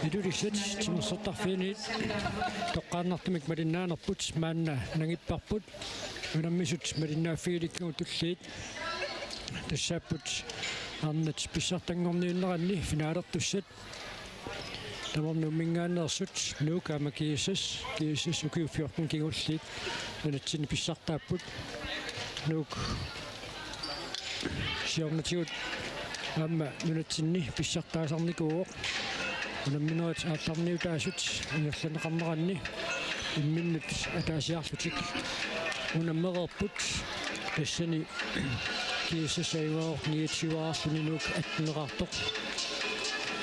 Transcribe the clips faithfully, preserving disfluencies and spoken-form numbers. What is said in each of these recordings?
Ilulissat timersortarfianit toqqaannartumik malinnaanerput maanna nangipparput. Unammisut malinnaaffigilikkagut tulliit. Tassaapput arnat pissartanngorniunneranni finaalertussat. Tamarmik Nuumminngaanneersut Nuuk aamma G S S, G S S ukiut fjorten kingulliit nunatsinni pissartaapput. Nuuk siornatigut aamma nunatsinni pissartaasarnikuuvoq. Unamminerit aallarniutaasut ingerlanneqarneranni imminnut ataasiarlutik unammereerput. Tassani G S S ajugaavoq niogtyveeraarluni, Nuuk atteneqartoq.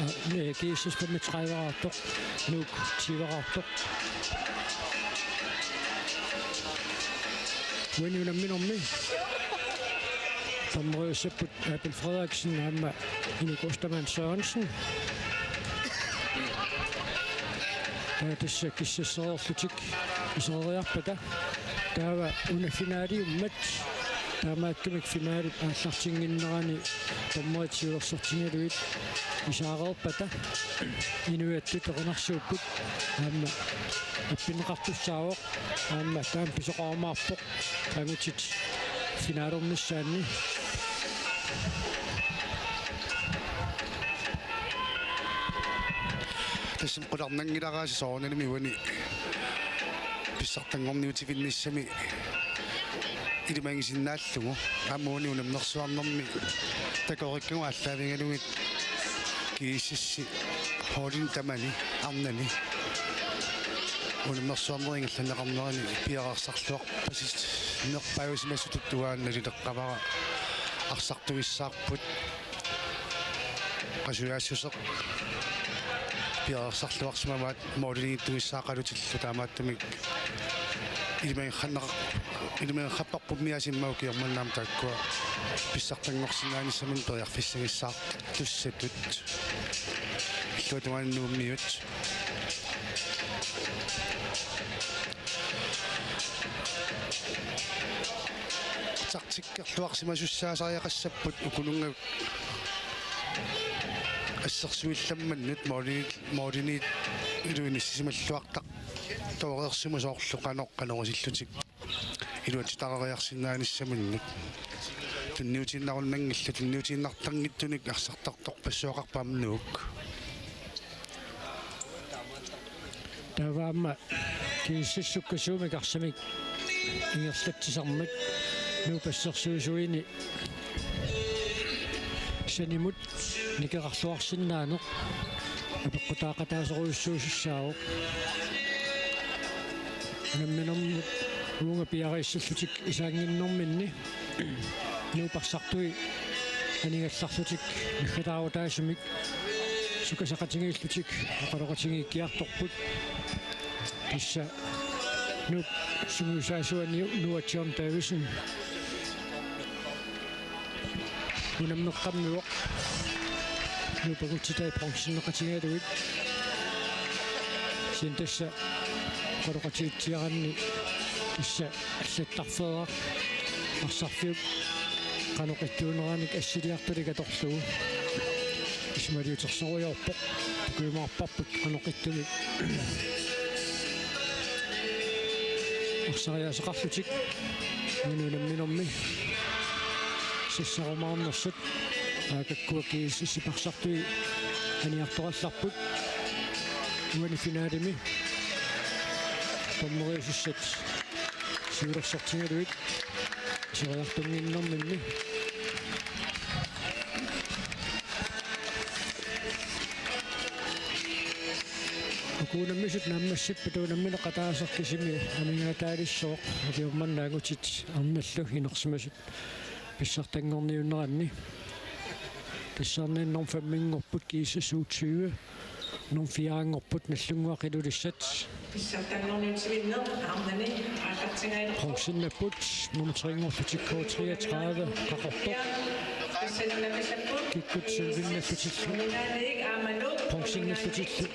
Aa, nee, G S S femogtrediveeraartoq, Nuuk tyveeraartoq. Uani unamminermi dommeriussapput Abel Frederiksen aamma Inuk Ostermann Sørensen. Taava tassa kissassereerlutik isereriarpata. Taava una finaaliummat, taamaattumik finaalip aallartinnginnerani dommerit siulersortigalugit isaareerpata, inuiattut erinarsuupput aamma appinneqartussaavoq, aamma taama pisoqarumaarpoq angutit finaalernissaanni. Tassami qularnanngilaraasi soorunalimi uani pissartanngorniutivinnissami ilimagisinnaallugu. Aamma uani unammersuarnermi takorikkagut aallaavigalugit G S S-i holdini tamani arnani unammersuarnerit ingerlanneqarneranni piareersarluarpasissanerpaajusimasutut uanga nalileqqavara arsartuissaarput. Qasujaassuseq piareersarluarsimavaat målimiittuissaaqalutillu, taamaattumik ilimaginneqar-, ilimaginneqarparput miasimma ukiormanna aamma taakkua pissartanngorsinnaanissaminnik periarfissagissaartussatut. Illuatungaani Nuummiut. Taktikkerluarsimasussaasariaqassappat ukununnga assersuillammannut målini-, målimiittunik inissisimalluartartoreersimasut, soorlu qanoq qanorusillutik iluatsitariarsinnaanissaminnik. Tunniutiinnarunnanngillat, tunniutiinnartanngitsunik arsartartorpassuaqarpoq aamma Nuuk. Taava aamma G S S sukkasuumik arsamik ingerlatsisarmat Nuup assersuisuini sanimut nikeqarluarsinnaaneq apeqqutaaqataasorujussuusussaavoq. Unamminermut uunga piareersillutik isaannginnerminni Nuup arsartui anigallarlutik naggataarutaasumik sukasaqatigiillutik oqaloqatigiikkiartorput. Tassa Nuup sungiusaasuaniu Noah John Davidsen unammeqqammivoq. Nuup angutsitai bronzeneqatigalugit. Kisianni tassa oqaloqatigiitsiaranni tassa allattarfeeraq arsarfiup qanoq ittuunerannik assiliartulik atorlugu. Isumaliutersorujoorpoq, takujumaarparput qanoq ittunik arsariaaseqarlutik. Uani unamminermi sassarumaarnersut, aakakkua G S S-ip arsartui aniartorallarput. Uani finaalimi dommeriusussat siulersortigalugit iseriartunnginnerminni. Uku unammisut naammassippat unammineq ataaseq kisimi amigaataalissooq, ukiormanna angutit arnallu inersimasut pissartanngorniunneranni. Tassani nummer femminngorput G S S U tyve, nummer firenngorput Nagdlunguaq Ilulissat. Pissartanngorniutivinneq arnani aallartinngilagut. Bronzennapput nummer trenngorlutik K treogtredive Qaqortoq. Kikkut sølvinnallutillu, bronzennallutillu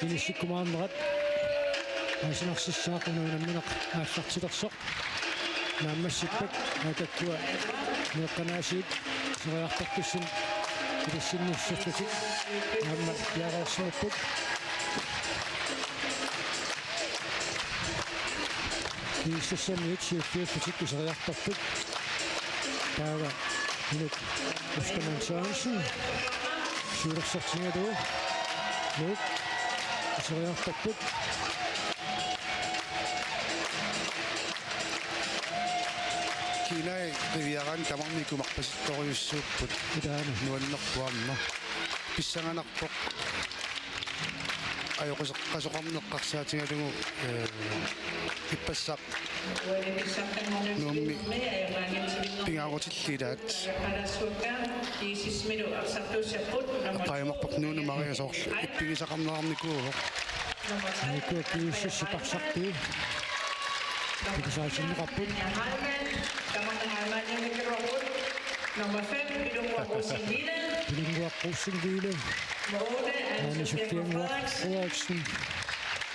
inissikkumaarnerat aasinarsissaaq una unammineq aallartilersoq. Naammassippat aakakkua meeqqanaasiit Iseriartorpassuit ilissinniussallutik aamma piareersimapput. Kiissussamiut siulliullutik iseriartorput. Taava Inuk Ostermann Sørensen. Siulersortigalugu. Nuuk iseriartorput. Kiinai qiviaraanni tamarmik ikumarpasittorujussuupput. Ilaana. Nuannerpoq aamma. Pissanganarpoq. Ajoquseqqasoqarneq eqqarsaatigalugu, eh, ippassaq Nuummi pingaarutillit ilaat. Qajumarpaq Nuunu Maria soorlu ippigisaqarneqarnikuuvoq. Anikua kiussissi parsarpii. Pikisaarsinneqarput. Nummer fem, Ilunguaq Rosing Ville. Ilunguaq Rosing Ville. Nummer otte, Anne Anne Sofie Sofie Frederiksen. Frederiksen.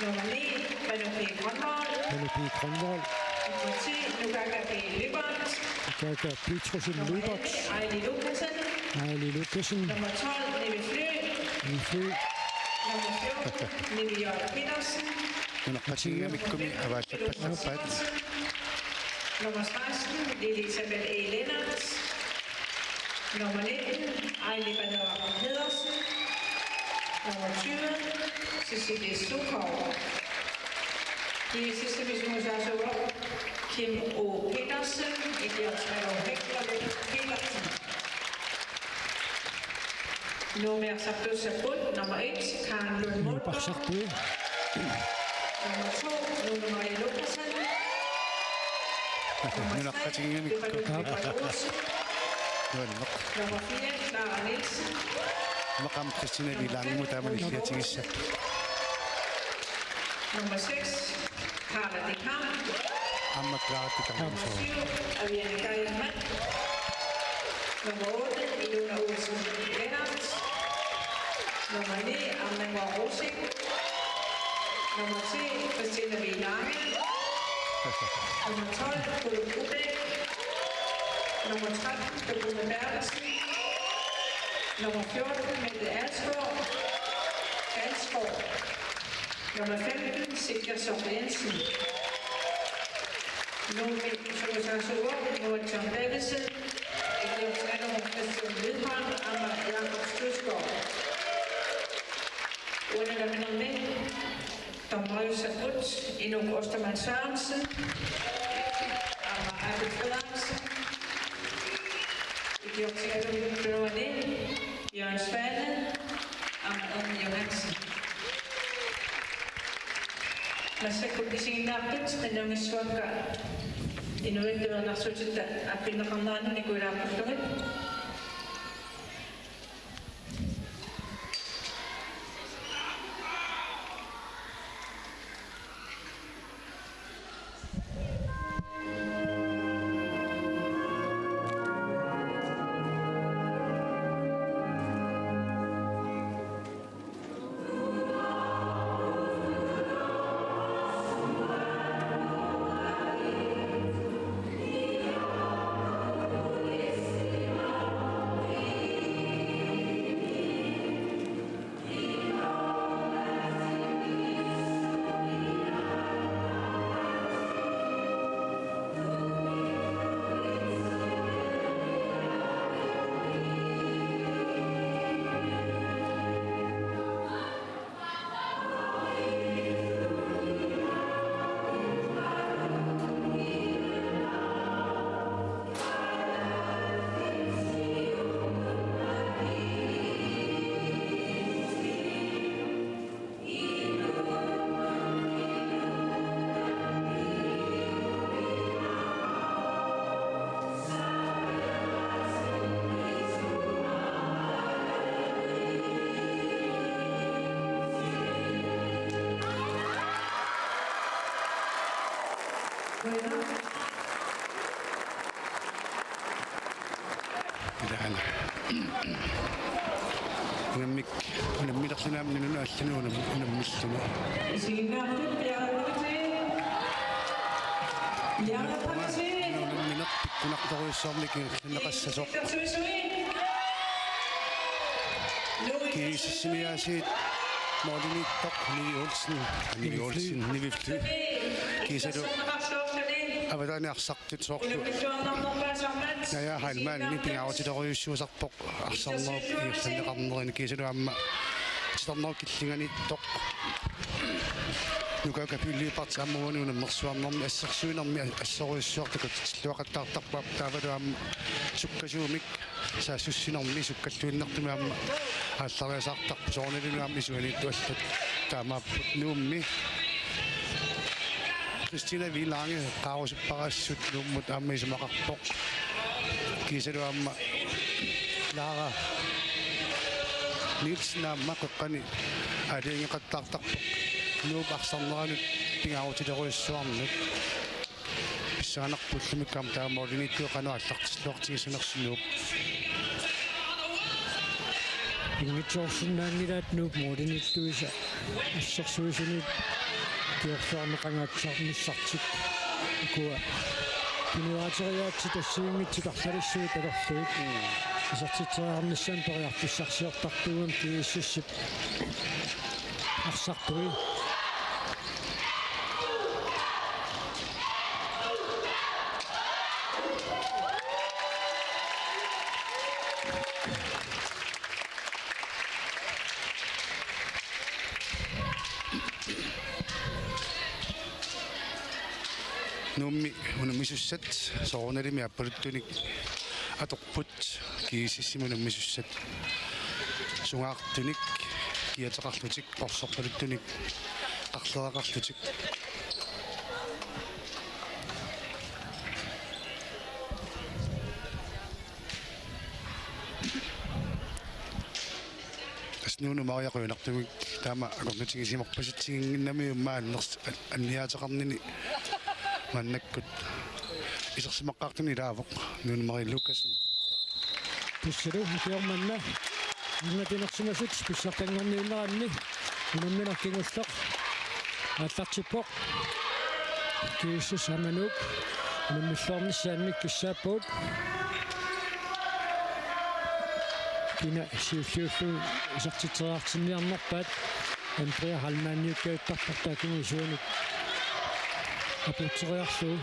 Nummer ni, Panu P. Grønvold. Panu P. Grønvold. Nummer ti, Nukaka P. Lyberth. Nukaka Petersen Nummer Lyberth. elleve, Aili Lukassen. Aili Lukassen. Nummer tolv, Nivi Fly. Nivi Fly. Nummer fjorten, Nivi J. Petersen. Nunaqqatigiinngikkumi avaallappallarpaat. Nummer seksten, Lili Isabel E. Lennert. Nummer nitten, Aili Banera Pedersen. Nummer tyve, Cecilie Sukov. De sidste mismusaasuuvoq Kim O. Petersen, Idiot Melo Hækler Petersen. Nuummi arsartuussaput nummer et, Karen Lund Mølgaard. Nuuparsartui. Nummer to, Lone Marie Lukassen. Nummer tre, Nunaqqatigiinngikkumi. Pipaluk Pipaluk Olsen. Nuanneq. Nummer fire, Clara Nielsen. Maqam Christina Villaangimut taama nilliatigissap. Nummer seks, Carla Dekam. Aamma Carla Dekam. Nummer syv, Avian Kajman. Nummer otte, Ilona Olsen Lennert. Nummer ni, Amanda Rosing. Nummer ti, Christina V. Lange. Nummer tolv, Kurt Rubæk. Nummer tretten, Dorthe Berthelsen. Nummer fjorten, Mette Alsgaard. Alsgaard. Nummer femten, Sigga Sokk Jensen. Nuummi susaasuuvoq Noah John Davidsen, Eklund Skanderborg, Christian Lydholm, aamma Jakob Studsgaard. Uani nammineq dommerussaput Inuk Ostermann Sørensen, aamma Abel Frederiksen, Ikiortigalugit tunuani Jørgen Svane, aamma Erni Johansen. Massakkut isiginnaartut qinnungissuakka inuit erinarsuutitta appinneqarnerannik nikuilaartullugit. Ilaana. Unammik, unammilerluni aamma nunanut allani unam-, unammilluni. Isiginnaartut piareerpatit. Piareerpatit. Unammineq pikkunartorujussuarmik ingerlanneqassasoq. Ingerlanneqassasoq. GSS-imiit aasiit målimiittoq Nivi Olsen, Nivi Olsen, Nivi Fly. Kiisalu avataani arsartut soorlu Naja Heilmann-ip pingaarutilerujussuusarpoq arsarnerup ingerlanneqarnerini, kiisalu aamma titarnerup killinganiittoq Nuka Kapilli Parts aamma uani unammersuarnermi assersuinermi assorujussuartut katilluaqattaartarpaa, taavalu aamma sukkasuumik saassussinermi sukkalluinnartumik aamma aallariasaartarpoq, soorunalimi aamma isuaniittoq allat taamaapput. Nuummi Christina V. Lange qaarusuppara assut Nuummut aamma isumaqarpoq. Kiisalu aamma Clara Nielsen aamma qeqqani aalajangeqattaartarpoq Nuup arsarneranut pingaarutilerujussuarnut. Pissanganarpoq ullumikkut aamma taava målimiittoq qanoq aallartilluartigissanersoq Nuup. Pinngitsoorsinnaanngilaat Nuup målimiittuisa assersuisuniit kingornuinnaqanngitsumik arsartut. Ukua kinguaateriaatsit assigiinngitsut arlalissuit atorlugit isertitseriarnissamut periarfissarsiortartuugami GSS-ip arsartui. Nuummi unammisussat soorunalimi aappaluttunik atorput, GSS-imi unammisussat sungaartunik kiateqarlutik qorsorpaluttunik qarlereqarlutik. Tassa Nuunu Maria qujanartumik taama akornutigisimarpasitsiginnginnami, immaqa anners-, anniaateqarnini maannakkut isersimaqqaartuni ilaavoq. Nuunu Maria Lukassen. Tussalu ukiormanna angatinersimasut pissartanngorniunneranni unammineq kingulleq aallartippoq. GSS aamma Nuuk unammilluarnissaannik kissaapput. Kina siulliullugu isertitseriartinniarnerpaat? Andrea Heilmann-iukkiartortarpoq taakkununnga isuanut apuutseriarlugu.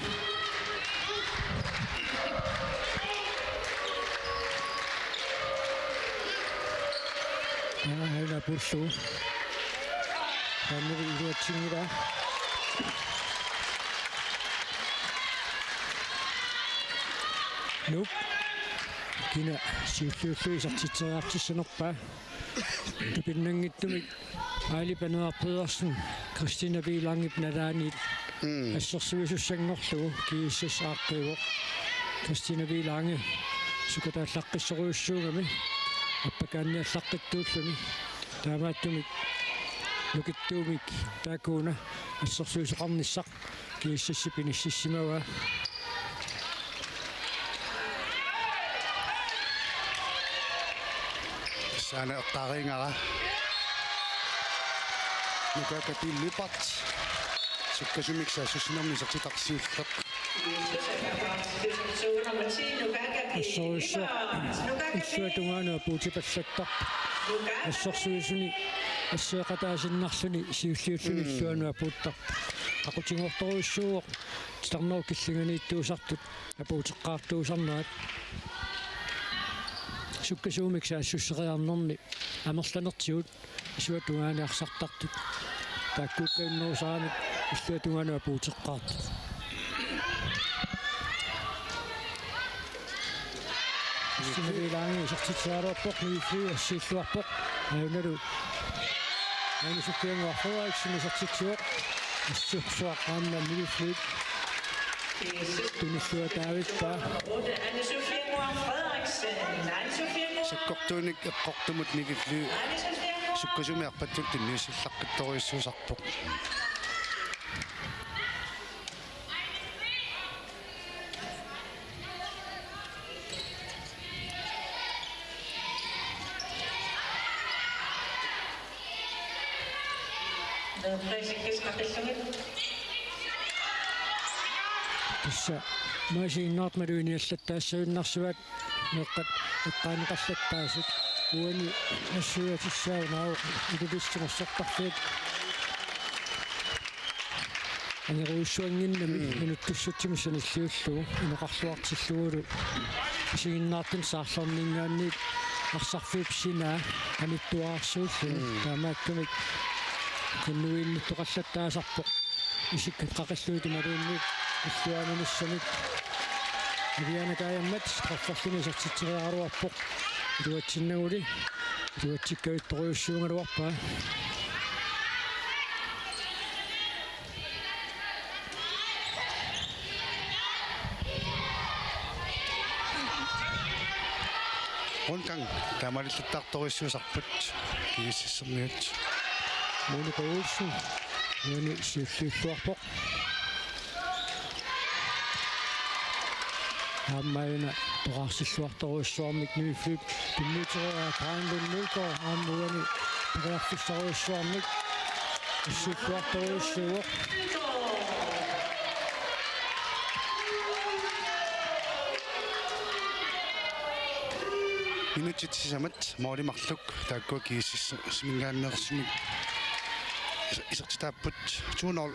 Aana pullu. Taanna iluatsinngilaa. Nuuk kina siulliullugu isertitseriartissanerpaa? Tupinnanngitsumik Aili Paneeraq Pedersen Christina V. Langep nalaaniit Mm. assersuisussanngorlugu GSS aaqqiivoq. Christina V. Lange sukataallaqqissorujussuugami appakaanniallaqqittuulluni. Taamaattumik nukittuumik taakkuuna assersuisoqarnissaq GSS-ip inississimavaa. Tassani eqqaariingara. Nuka Kapilli Parts sukkasuumik saassussinermi isertitaq siulleq. Assersuissuaq illuatungaanut apuutipallattarpoq. Assersuisuni asseqataasinnarluni siulliulluni Mm. illuanut apuuttarpoq. Aqutinngortorujussuuvoq titarnerup killinganiittuusartut apuuteqqaartuusarnerat. Sukkasuumik saassusseriarnerni amerlanertigut isuata tungaani arsartartut. Taakkuukka innerusaramik illuata tungaanut apuuteqqaartut. Christina V. Lange isertitsigaluarpoq, Nivi Fly assiilluarpoq. Aanalu Ane Sofiannguaq Frederiksen isertitsivoq. Assersuaq aamma Nivi Fly tunilluataavippaa. Sakkortuunik eqqortumut Nivi Fly sukkasuumik arpattunik tunniussallaqqittorujussuusarpoq. Tassa maasiinnarmat luiniallattaassavinnarsivat meeqqat eqqaaneqallattaasut. Uani nassuiatissaanera Ilulissat Narsartarfiat angerujussuannginnami Mm. inuttussutsimik sanilliullugu inoqarluartillugulu isiginnaartut saarlorninngaanniit arsarfiup sinaa anittuarsuulluni Mm. taamaattumik kunnuinnittoqallattaasarpoq. Isikkat qaqillugit imaluunniit illuaaninissamik. Aviana Kajammat strafferluni isertitseriaraluarpoq. Iluatsinnaguli. Iluatsikkaluartorujussuugaluarpaa. Rundgang taamaalilluttaartorujussuusarput G S S-ermiut. Monika Olsen uani siulliulluarpoq. Aamma una toqarsilluartorujussuarmik Ny Flyt tunniutereeraa Karen Lund Mølgaard aamma uani periarfissarujussuarmik issiulluartorujussuuvoq. Minutsit sisamat måli marluk taakkua G S S-iminngaanneersumik is-, isertitaapput to nul.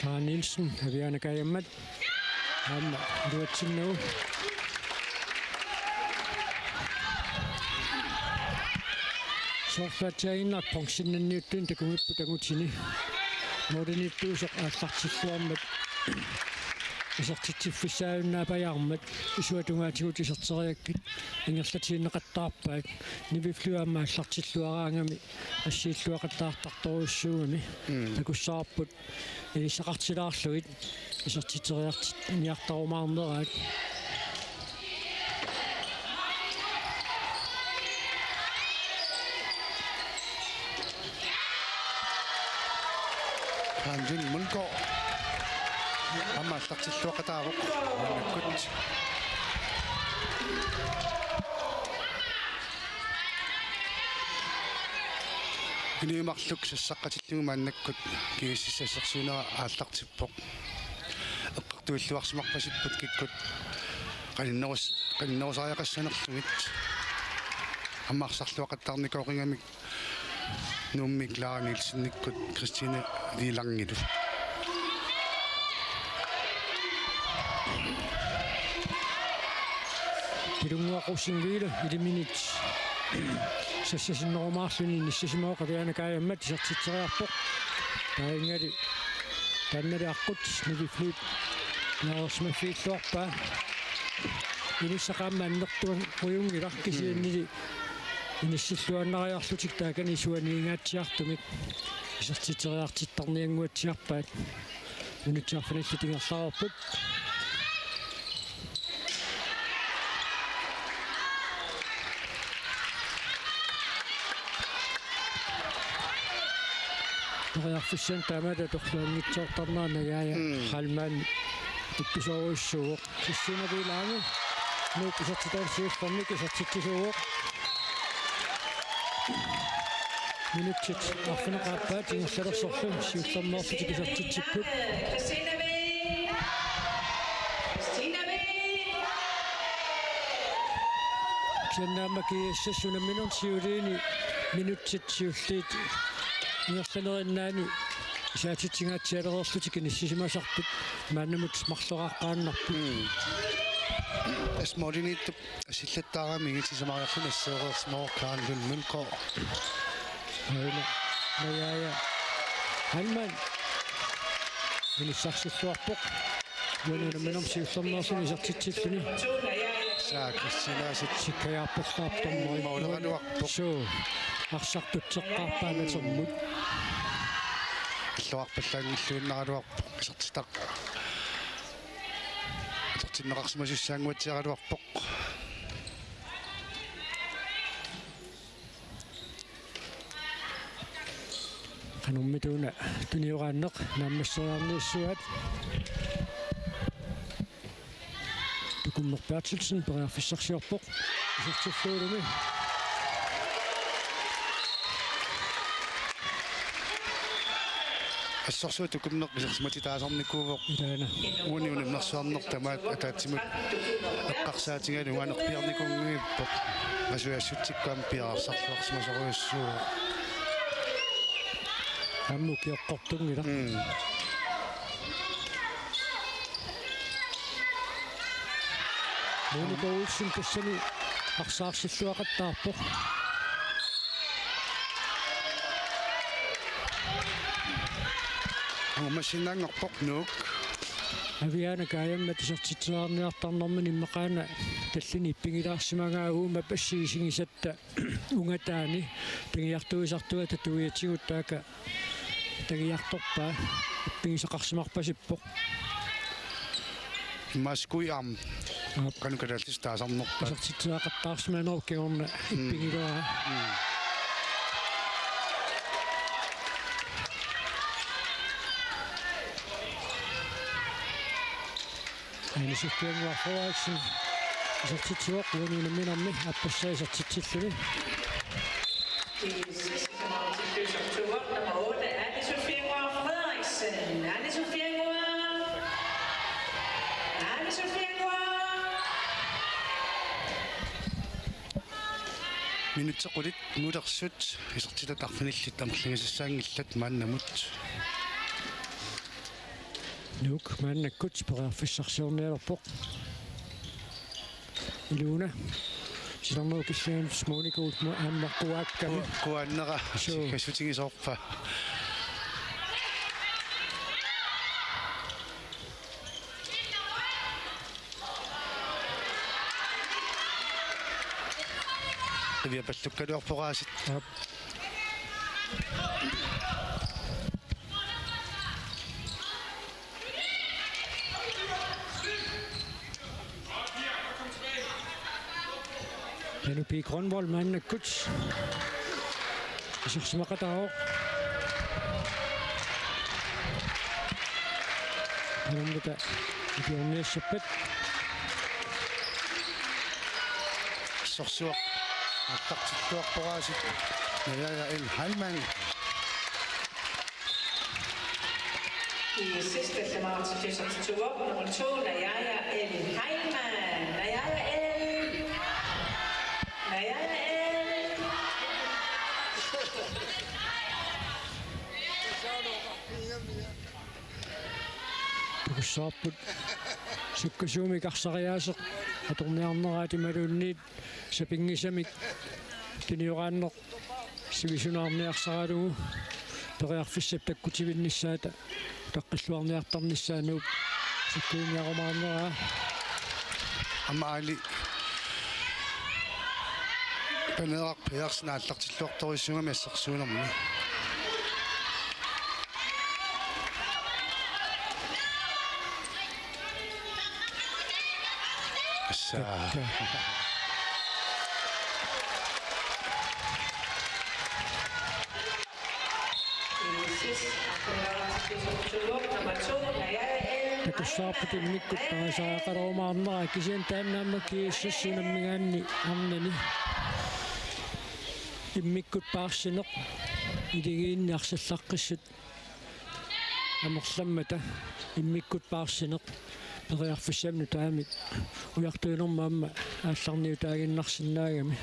Clara Nielsen, Aviana Kajammat. Aamma iluatsinnagu. Soorlu atsiaginnaq bronzennanniuttuni takugipput angutini. Målimiittuusoq aallartilluarmat isertitsiffissaajunnaarpajaarmat isuatungaatigut iserteriakkit ingerlatiinneqattaarpaat. Ny Flyt aamma aallartilluaraangami assiilluaqattaartartorujussuugami. Mm. Takussavarput ilissaqartilaarlugit isertitseriartinniartarumaarneraat. Karen Lund Mølgaard aamma aallartilluaqataavoq maannakkut. Inuit marluk sassaqqatillugu maannakkut G S S assersuunera aallartippoq. Eqqartuilluarsimarpasipput kikkut qaninnerus-, qaninnerusariaqassanerlugit. Aamma arsarluaqattaarnikooqigamik Nuummi Clara Nielsenikkut Christine Vilangilu. Pilunnguaq Rosingville iliminit sassasinnerumaarluni inissisimavoq, Aviana Kajammat isertitseriarpoq. Taangali taannali aqqut Ny Flyt naareersimaffiilluarpaa. Inissaq aamma annertuunngilaq kisiannili inissilluaannariarlutik taakani isuaniingaatsiartumik isertitseriartittarniannguatsiarpaat. Minutsit arfinillit ingerlareerput. Periarfissanik taamaattut atorluanngitsoortarnera Najaaja Mm. Heilmann tuttusoorujussuuvoq. Christina Vilangi. Nuup isertitaanut siullermik isertitsisuuvoq. Minutsit arfineq-aappaat ingerlalersorlu siullermeerlutik isertitsipput. Kisianni aamma G S S unamminermi siuliini minutsit siulliit ingerlanerinnaani isaatitsingaatsialereerlutik inissisimasarput maannamut marloraaqqaannarput. Mm. Asmooliniittup assillattaarami sisamariarluni assereersimavoq Karen Lund Mølgaard. Aana Najaaja Heilmann inissarsilluarpoq. Uani unamminermi siullermeerluni isertitsilluni. Saa Christina sit sikkajaarpallaarpoq dommeri. Mauleraluarpoq. Suu. Arsartutseqqaarpaa natermut. Illuarpallaanngilluinnaraluarpoq isertitaq. Atortinneqarsimasussaannguatsiaraluarpoq. Qanormita una tunioraanneq naammasseriarniassuaat. Tukummer Berthelsen periarfissarsiorpoq. Isertillugulumi. Assorsuaq Tukummeq isersimatitaasarnikuuvoq. Ilaana. Uani unammersuarneq tamaat ataatsimut eqqarsaatigalugu annerpiarnikuunngippoq. Qasujassutsikku aamma piareersarluarsimasorujussuuvoq. Aamma ukioqqortunngilaq. Mm. Monika Olsen tassani arsaarsilluaqattaarpoq. Angummassinnaanngorpoq Nuuk. Aviana Kajammat isertitseriarniartarnermini immaqaana tallini ippigilaarsimagaa uuma passiisigisatta ungataani tagiartuisartuata tuiatigut taaka tagiartorpaa ippigisaqarsimarpasippoq. Maskui aamma. Aap. Qanoq kalaallisut taasarnerpaat. Isertitseriaqattaarsimanerup kingorna. Mm. Ippigiluaraa. Mm. Aani Sofiannguaq Frederiksen isertitsivoq uani unamminermi aappassaa isertitsilluni. Sidste mål til Kjøsok Thor, nummer otte, Anne Sofiannguaq Frederiksen. Anne Sofiannguaq. Anne Sofiannguaq. Minutsit qulit muulersut isertitat arfinillit amerligassaanngillat maannamut. Nuuk maannakkut periarfissarsiornialerpoq. Iluna. Silarnerup killingani Monika Olsen aamma quaakkami. Ku-, kuaannera. Suu. Sikkasutigisoorpa. Qiviapallukkaluarpoq aasiit. Aap. Janne P. Grønvold maannakkut isersimaqataavoq. Alunnguta ikiorniassappat. Assorsuaq aallartilluarpoq aasiit. Najaja L. Heilmann. I sidste mål til Kjøsok Thor, nummer to, Najaja L. Heilmann. Najaja L. Najaja L. Takussavarput sukkasuumik arsariaaseq atorniarneraat imaluunniit sapinngisamik tunioraanneq sivisunaarniarsaralugu periarfissap takkutivinnissaata utaqqilluarniartarnissaa Nuup sukkuiniarumaarneraa. Aamma aali Paneeraq Pedersen aallartilluartorujussuugami assersuunermi. Assa. Takka. Takussavarput immikkut paasariaqalerumaarneraa kisianni taanna aamma G S S unammigaanni arnani. Immikkut paarsineq iligiinni arsallaqqissut amerlammata immikkut paarsineq periarfissamik nutaamik ujartuinermut aamma aallarniutaaginnarsinnaagami.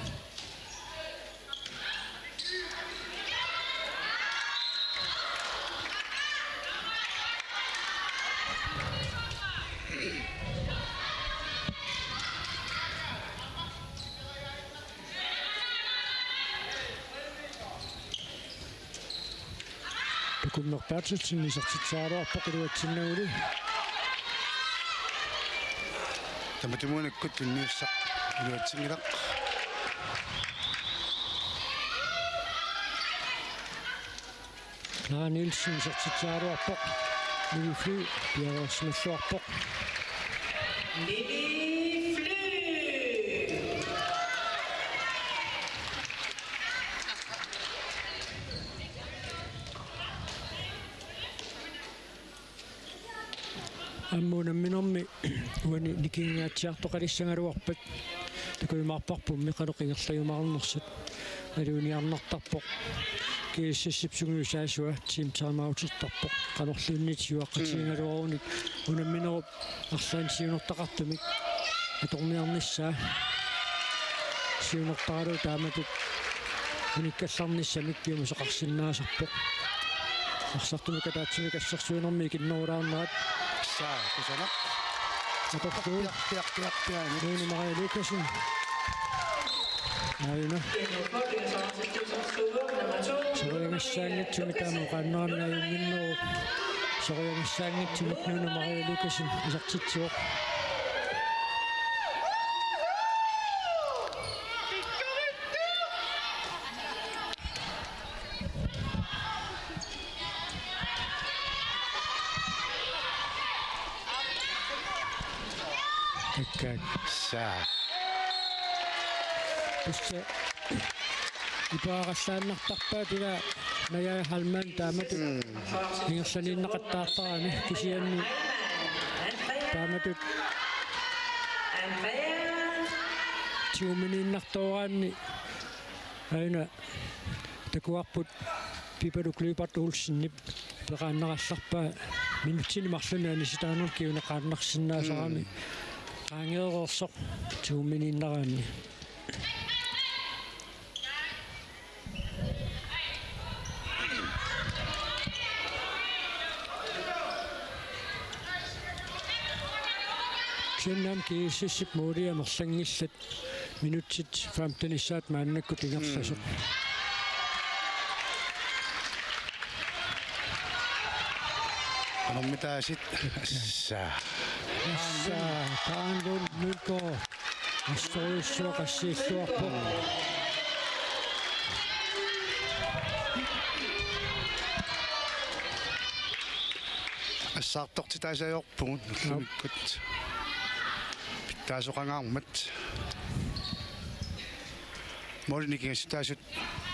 Tukummeq Berthelsen isertitseriaraluarpoq iluatsinnaguli. Tamatumuunakkut tunniussaq iluatsinngilaq. Clara Nielsen isertitseriaraluarpoq. Nivi Fly piareersimalluarpoq. Nivi Fly. Aamma unamminermi uani nikingaatsiartoqalissagaluarpat takujumaarparpummi qanoq ingerlajumaarnersut. Aluuniarnartarpoq. G S S-ip sungiusaasua team timeoutertarpoq. Qanorluunniit siuaqqatigigaluarunik unamminerup arlaannik siunertaqartumik atorniarnissaa. Siunertaralugu taamatut unikkallarnissamik piumasaqarsinnaasarpoq. Arsartumik ataatsimik assersuinermi ikinnerulaarnerat. Saa, kusanaq. Atorlugu. Piaq, piaq, piaq, piaq. Nuunu Maria Lukassen. Aajuna. Soriagassaanngitsumik taama oqaannarami ajunnginneruvoq. Soriagassaanngitsumik Nuunu Maria Lukassen isertitsivoq. Takkaak. Saa. Tassa iperaqallaannartarpaat ila Naja Heilmann taamatut. Mm. Ingerlaniinnaqattaartarami kisianni taamatut tiguminiinnartooraanni aajuna takuarput Pipaluk Lyberth Olsenip peqaannarallarpaa minutsini marlunni anisitaanermut kinguneqaannarsinnaasarami. Mm. Qaangeereersoq tiguminiinnaraanni. Kisianni aamma G S S-ip måli amerlanngillat. Minutsit femtenissaat maannakkut ingerlasoq. Mm. Qanormitaasiit. Assa. Assa, Kaan Lund Mølgaard. Assorujussuaq qassiilluarpoq. Assaartortitaassaajorpugut ullumikkut. Pitsaasoqangaarmat. Målinik nikingassutaasut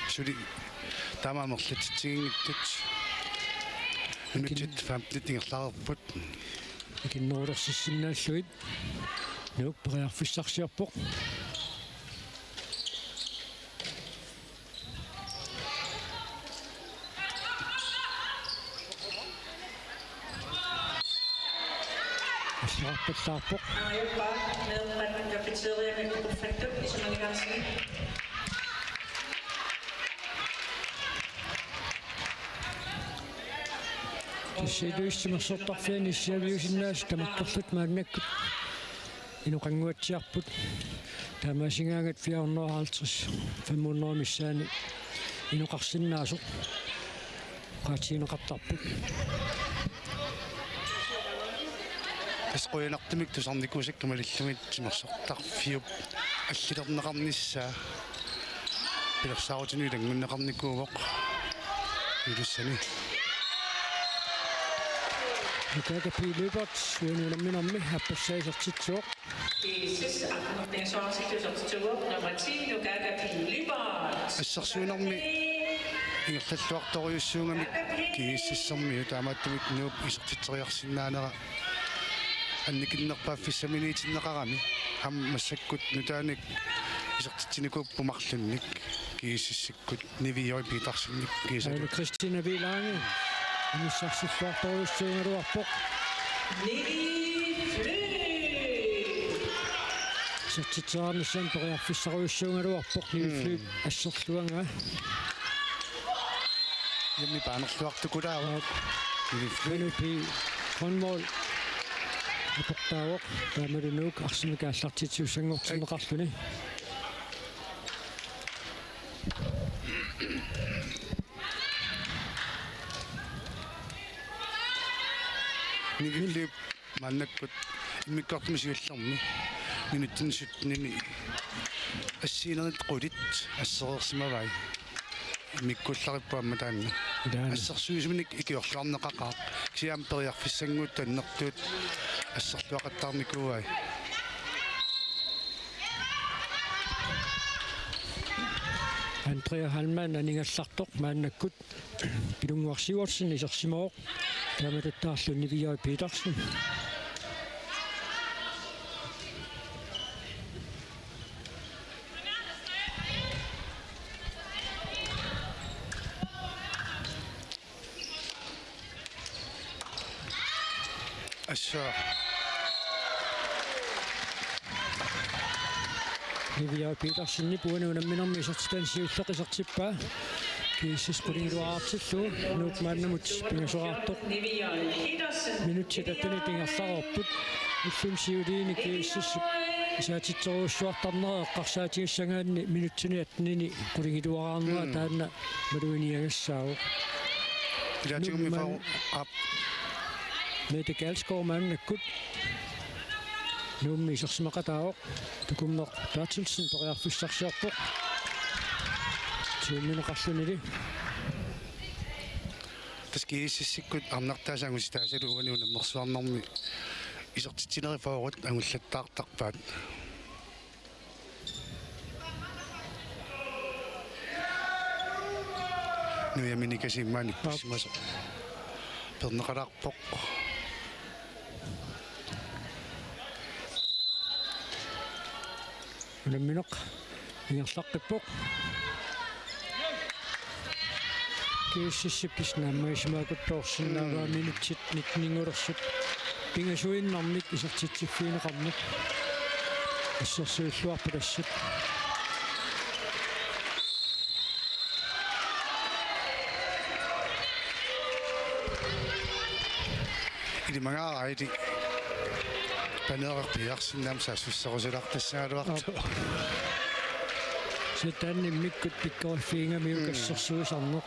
suli taama amerlatitsiginngitsut. Minutsit femten ingerlareerput. Ikinnerulersissinnaallugit. Nuuk periarfissarsiorpoq. Assaarpallaarpoq. Ajuppa, meerpat cafeteriami uquffattut isumagigaarsigit. Tassa Ilulissat timersortarfiani issiaviusinnaasut tamakkerlutik maannakkut inoqannguatsiarput. Taamaasigaangat fire hundrede og halvtreds, fem hundrede missaani inoqarsinnaasoq oqaatigineqartarput. Tassa qujanartumik tusarnikuusakka malillugit timersortarfiup allilerneqarnissaa pilersaarutinut ilanngunneqarnikuuvoq Ilulissani. Nukaaka P. Lyberth uani unamminermi aappassaa isertitsivoq. G S S arfineq-pingasoqarsiortitsivoq nummer ti, Nukaaka P. Lyberth. Assersuinermi ingerlalluartorujussuugamik G S S-ermiut taamaattumik Nuup isertitseriarsinnaanera annikinnerpaaffissaminiitinneqarami. Aamma massakkut nutaanik isertitsinikuupput marlunnik G S S-ikkut Nivi J. Petersenip kiisalu. Aana Christina Vilange. Inissarsissuartorujussuugaluarpoq. Nivi Flyg. Isertitseriarnissaanut periarfissarujussuugaluarpoq Nivi Flyg. Mm. Asserluagaa. Jami paanerluartukulaavoq. Aap. Nivi Flyg. P. Grønvold. Aportaavoq. Taamalu Nuuk arsamik aallartitsisussanngortinneqarluni. Nivi Flyg maannakkut immikkoortumi siullermi minutsini syttenini assigiinnerit qulit assereersimavai. Immikkuullarippoq aamma taanna. Taanna. Assersuisunik ikiorluarneqaqaaq. Kisianni periarfissanngooq annertuut asserluaqattaarnikuuai. Andrea Heilmann aningallartoq maannakkut Pilunnguaq Sivertsen isersimavoq. Taamatuttaarlu Nivi J. Petersen. Assut. Niviaq Petersenip uani unamminermi isertitani siulleq isertippaa. G S S qulingiluaartillugu Nuuk maannamut pingasoraartoq. Minutsit attenit ingerlareerput. Ulluni siuliini G S S isaatitserujussuartarnera eqqarsaatigissagaanni minutsini attenini qulingiluaraarnera Mm. taanna malugineqassaaq. Ilaatigut Nuuk maan- fau-, aap. Mette Kalsgaard maannakkut Nuummi isersimaqataavoq. Tukummeq Berthelsen periarfissarsiorpoq. Tiumineqarlunili. Tassa G S S-ikkut arnartaasa angusitaasalu uani unammersuarnermi isertitsinerit favorit angullattaartarpaat. Nujaminik asimmaani Aap. Pisimasoq. Perneqalaarpoq. Unammineq ingerlaqqippoq. G S S-ip kisianni naammagisimagakku toorsinnaavaa Mm. minutsit nitteningulersut pingasuinnarmik isertitsiffigineqarneq. Assersuilluarput assut. Ilimagaaraiti paneeraq piiarsinnaammata saassussarusulaartassagaluartoq. Aap. Sataanni immikkut pikkoriffigigamikku Mm. assersuisarneq.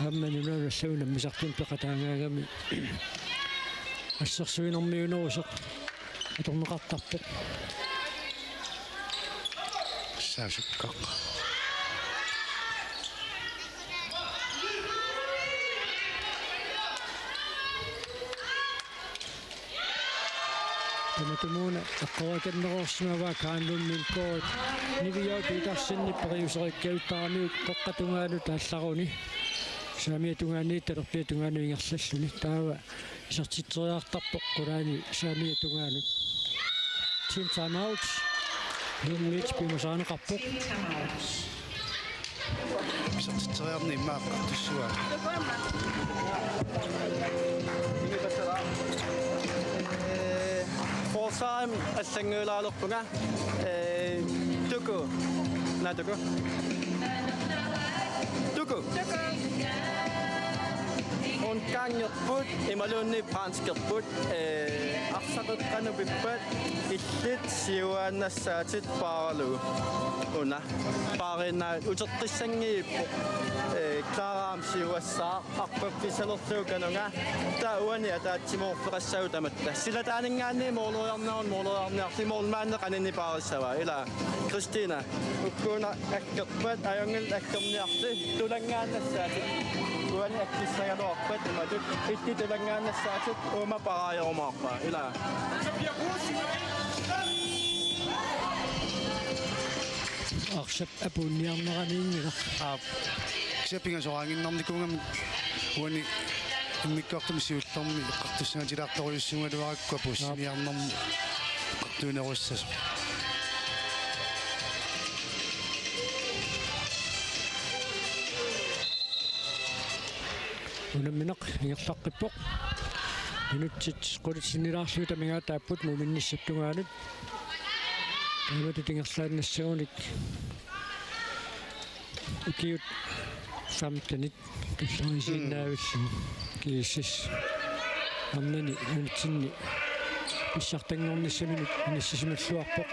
Aamma nunanut allanut nammineq peqataagaangami. Assersuinermiunerusoq atorneqartarpoq. Saasukkaq. Tamatumuuna eqqorikanneroorsimavaa Karen Lund Mølgaard Niviaq Petersenip periusereqqikkaluartaramiuk qeqqata tungaanut aallaruni. Saamiata tungaaniit talerpiata tungaanut ingerlalluni. Taava isertitseriartarpoq qulaani saamiata tungaanut. Team timeout. Nuummiit piumasarineqarpoq. Isertitseriarneq immaqa eqqartussavaa. Forsvarim allannguilaalerpunga. Eh, Tuku. Naa, Tuku. Tuku. Unamminerput imaluunniit franskimut, eh, arsaq qeqqanut pippat illit siuaannassaatit paaralugu. Una. Paariinnaat uteqqissanngiippoq. Eh, Clara aamma siuassaaq. Arpappisalerlugu kanunga. Taava uani ataatsimoorfeqassaagut tamatta. Silataaninngaanniit mooleriarneq, mooleriarniarli moolmaanne qanini paarissavaa. Ila Kristina. Ukkuuna akkerpat, ajunngilaq akkerniarli. Tulanngaannassaatit. Uani akkissagaluarpat imatut. Illit tulanngaannassaatit uuma paaraajumaarpaa. Ila. Arsap apuunniarneraniinngilaq. Aap. Kisianni pingasoraannginnarnikuugami uani immikkoortumi siullermi eqqartussangatilaartorujussuugaluarakku apuussiniarnermi eqqartuinerussasoq. Unammineq ingerlaqqippoq. Minutsit qulit sinnilaarlugit amigaataapput Nuumminnissap tungaanut. Taamatut ingerlaannassagunik ukiut femtenit tulleriisiinnaavillugu. G S S arnani unitsinni pissartanngornissaminut inissisimalluarpoq.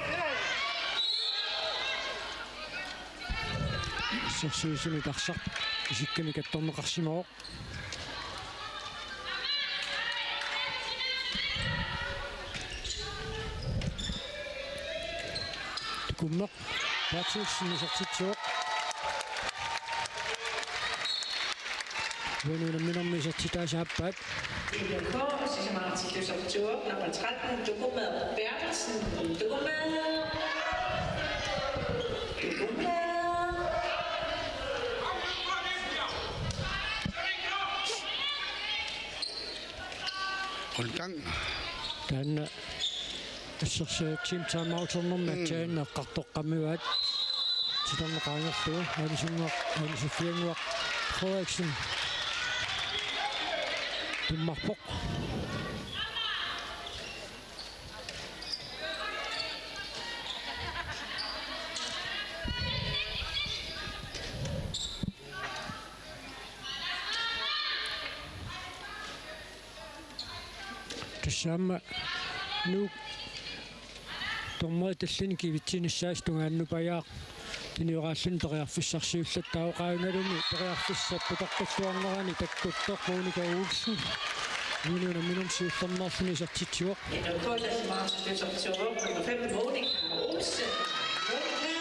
Assersuisunut arsaq isikkamik attorneqarsimavoq. Tukummeq Berthelsen isertitsivoq. Uani unamminermi isertitaasa aappaat. I K, Sisamaartillugu sortuuvoq, nummer tretten, Tukummeq Berthelsen. Tukummeq. Tukummeq. Holgang. Taanna assersuut team timeout-ernermi Mm. aatsaannaq eqqartoqqammivaat. Titarneq qaangerlugu, Aalisannguaq, Aalisuffiannguaq Frederiksen. Tummarpoq. Saama Nuuk dommerit tallimat kivitsinissaasoq tungaannupajaaq. Tunioraallutik periarfissarsiullattaarput, qaangiulluni periarfissaq putarpalluarnerani takkuttoq Monika Olsen. Uani unamminermi siullermeerluni isertitsivoq. Nummer fem, Monika Olsen. Monika.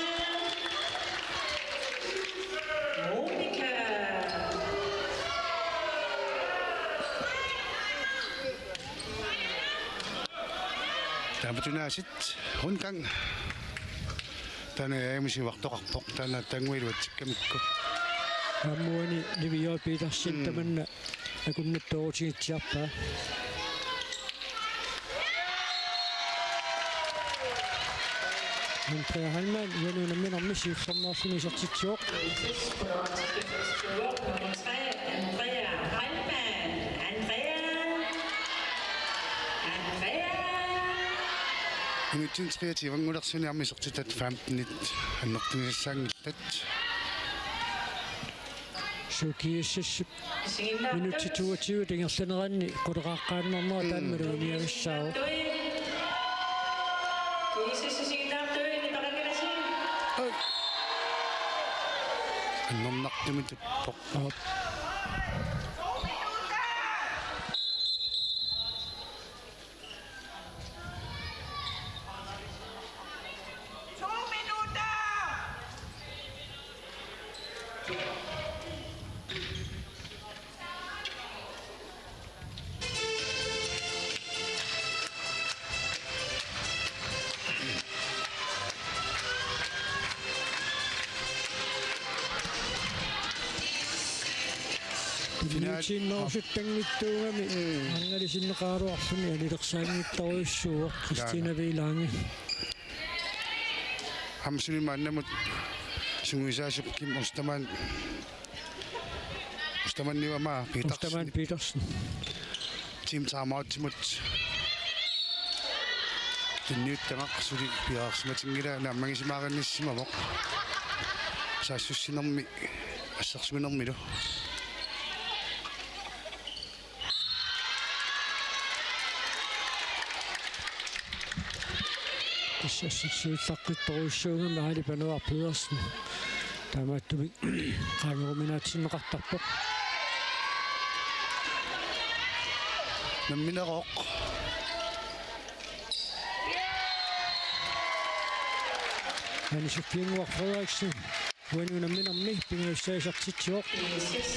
Monika. Tamatuma aasiit rundgang. Taanna aamma siuartoqarpoq, taanna tannguiluatsikkamikku. Aamma uani Nivi J. Petersen. Mm. Tamanna akunnattoorutigitsiarpaa. Andrea Heilmann, uani unamminermi siullermeerluni isertitsivoq. Nummer tre, Andrea Heilmann. Andrea. Andrea. Minutsini treogtyve-nngorluni aamma isertitat femtenit annertunisassaanngillat. Sukiussas minutsit toogtyve ingerlaneranni quleqaaqqaannarnera taanna maluginiagassaavoq. Oj. Annernartumik tuppoq. Aap. Finale. Finaalisinnaasortanngitsuugami. Mm. Angalasinneqaraluarluni anilersaanngitsorujussuuvoq Christina Vilange. Aamma suli maannamut sungiusaasup Kim Ostermann. Ostermann Niva, Petersen. Ostermann Petersen. Team timeoutimut tunniuttagaq, suli piareersimatinngilaa, naammagisimaarinnissimavoq. Saassussinermi assersuinermilu. Tassa assersuullaqqittorujussuugami Aali Panuar Pedersen. Taamaattumik qaangeruminaatsinneqartarpoq. Nammineroq. Ane Sofie Nguaq Frederiksen. Uani unamminermi pingajussaa isertitsivoq.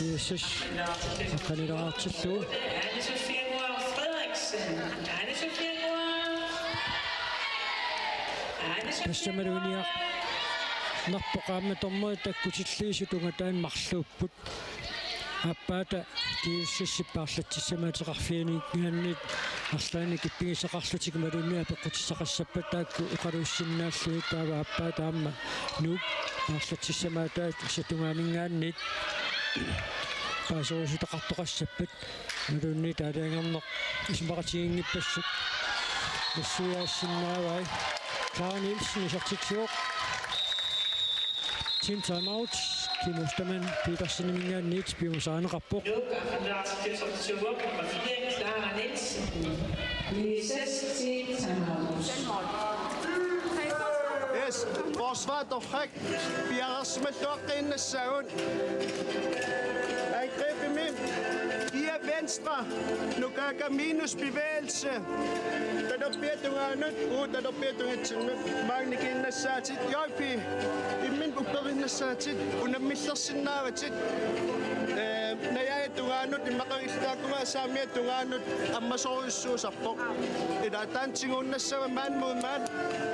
Yes, yes. Aqqanilaartillugu. Ane Sofie Nguaq Frederiksen. Ane Sofie Nguaq. Ane Sofie Nguaq. Tassami maluginiarpoq aamma dommerit takkutilliisut tungataan marluupput. Aappaata T S S-ip paarlatsissamaateqarfianinngaanniit arlaannik ippigisaqarlutik imaluunniit apeqqutissaqassappat taakku oqaluussinnaallugit, taava aappaata aamma Nuuk paarlatsissamaataat satungaaninngaanniit paaserusutaqartoqassappat imaluunniit aalajangerneq isumaqatiginngippassuit nassuiaassinnaavai. Clara Nielsen isertitsivoq. Team timeout, Kim Ostermann Peterseniminngaanniit piumasarineqarpoq. Yes, forsvar torrak, piareersimalluaqqiinnassaagut. Angrebimi, Kia Venstre, Nukaaka minus bevægelse. Talerpiata tungaanut, uu, talerpiata tungatsinnut, maannikiinnassaatit, J P, imminut upperiinnassaatit, unammillersinnaavatit. Ee, najaaja tungaanut, immaqa illit taakkununnga saamiata tungaanut ammasorujussuusarpoq. Ila taanna tiguunnassava mand mod mand,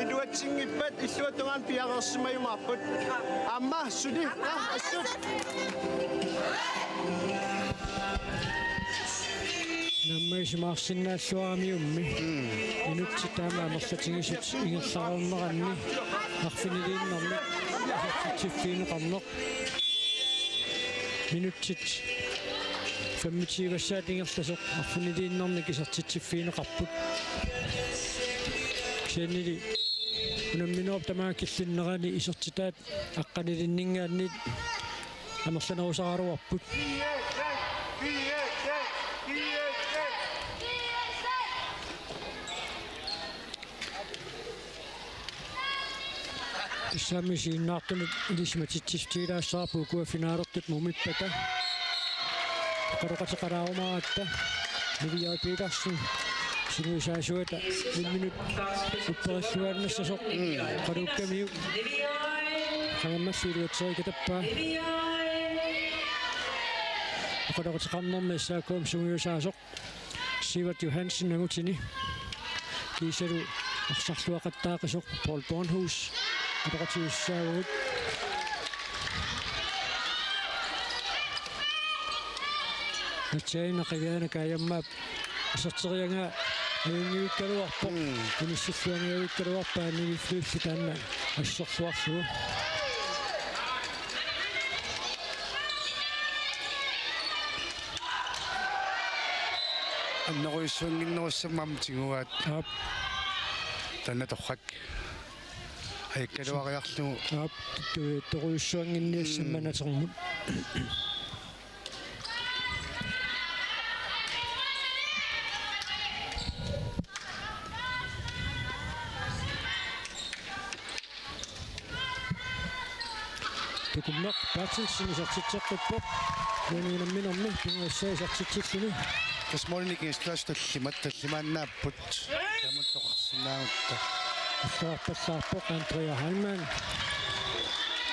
iluatsinngippat illuata tungaanut piareersimajumaarput. Aamma suli, aa, assut. Naammagisimaassinnaalluaramiummi. Mm. Minutsit taama amerlatigisut ingerlareerneranni arfiniliinnarnik isertitsiffigineqarneq. Minutsit femogtyve-ssaat ingerlasoq arfiniliinnarnik isertitsiffigineqarput. Kisiannili unamminerup tamaanga killinnerani isertitaat aqqanilinninngaanniit amerlanerusaraluarput. Tassami isiginnaartunut ilisimatitsissutigilaassavarput ukua finalertut mumippata. Oqaloqateqalaarumaaratta Niviaq Petersen sungiusaasuata imminut upperilluaannassasoq oqaluukkamiuk. Qangammallu iluatsereerikatappaa. Oqaloqateqarnermi S A K-mi sungiusaasoq Sivert Johansen angutini. Kiisalu arsarluaqattaaqisoq Paul Bornhus atoqatigisassaavugut. Aatsaannaq Aviana Kajammaap iserteriaraa ajunngivikkaluarpoq. Mm. Inissilluanngivikkaluarpaa Nivi Fløjt taanna assorluarlugu. Annerujussuannginnerussammat tiguaat. Aap. Taanna torrak. Ajukkaluariarlugu. Aap, tu-, torujussuannginniassammat. Mm. Atermut. Tukummeq Berthelsen isertitseqqippoq. Uani unamminermi pingajussai isertitsilluni. Tassa målini kiistas tallimat tallimaannaapput. Taamatoqarsinnaagutta. Illuarpallaarpoq Andrea Heilmann.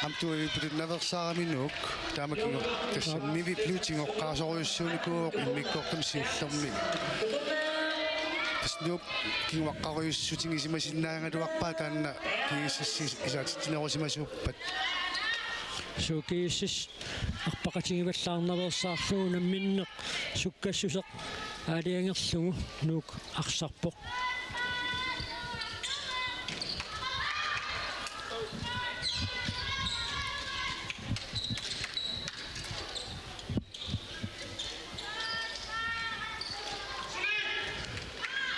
Aamma tuaviupput naveersaaraminnut. Taama kingo-, tassami Nivi Fløjt kingoqqaasorujussuunikuuvoq immikkoortumi siullermi. Tassa Nuup kinguaqqarujussutigisimasinnaagaluarpaa taanna G S S isaatitsinerusimasuuppat. Suu, G S S arpaqatigivallaarnaveersaarlugu namminneq sukkassuseq aalajangerlugu Nuuk arsarpoq.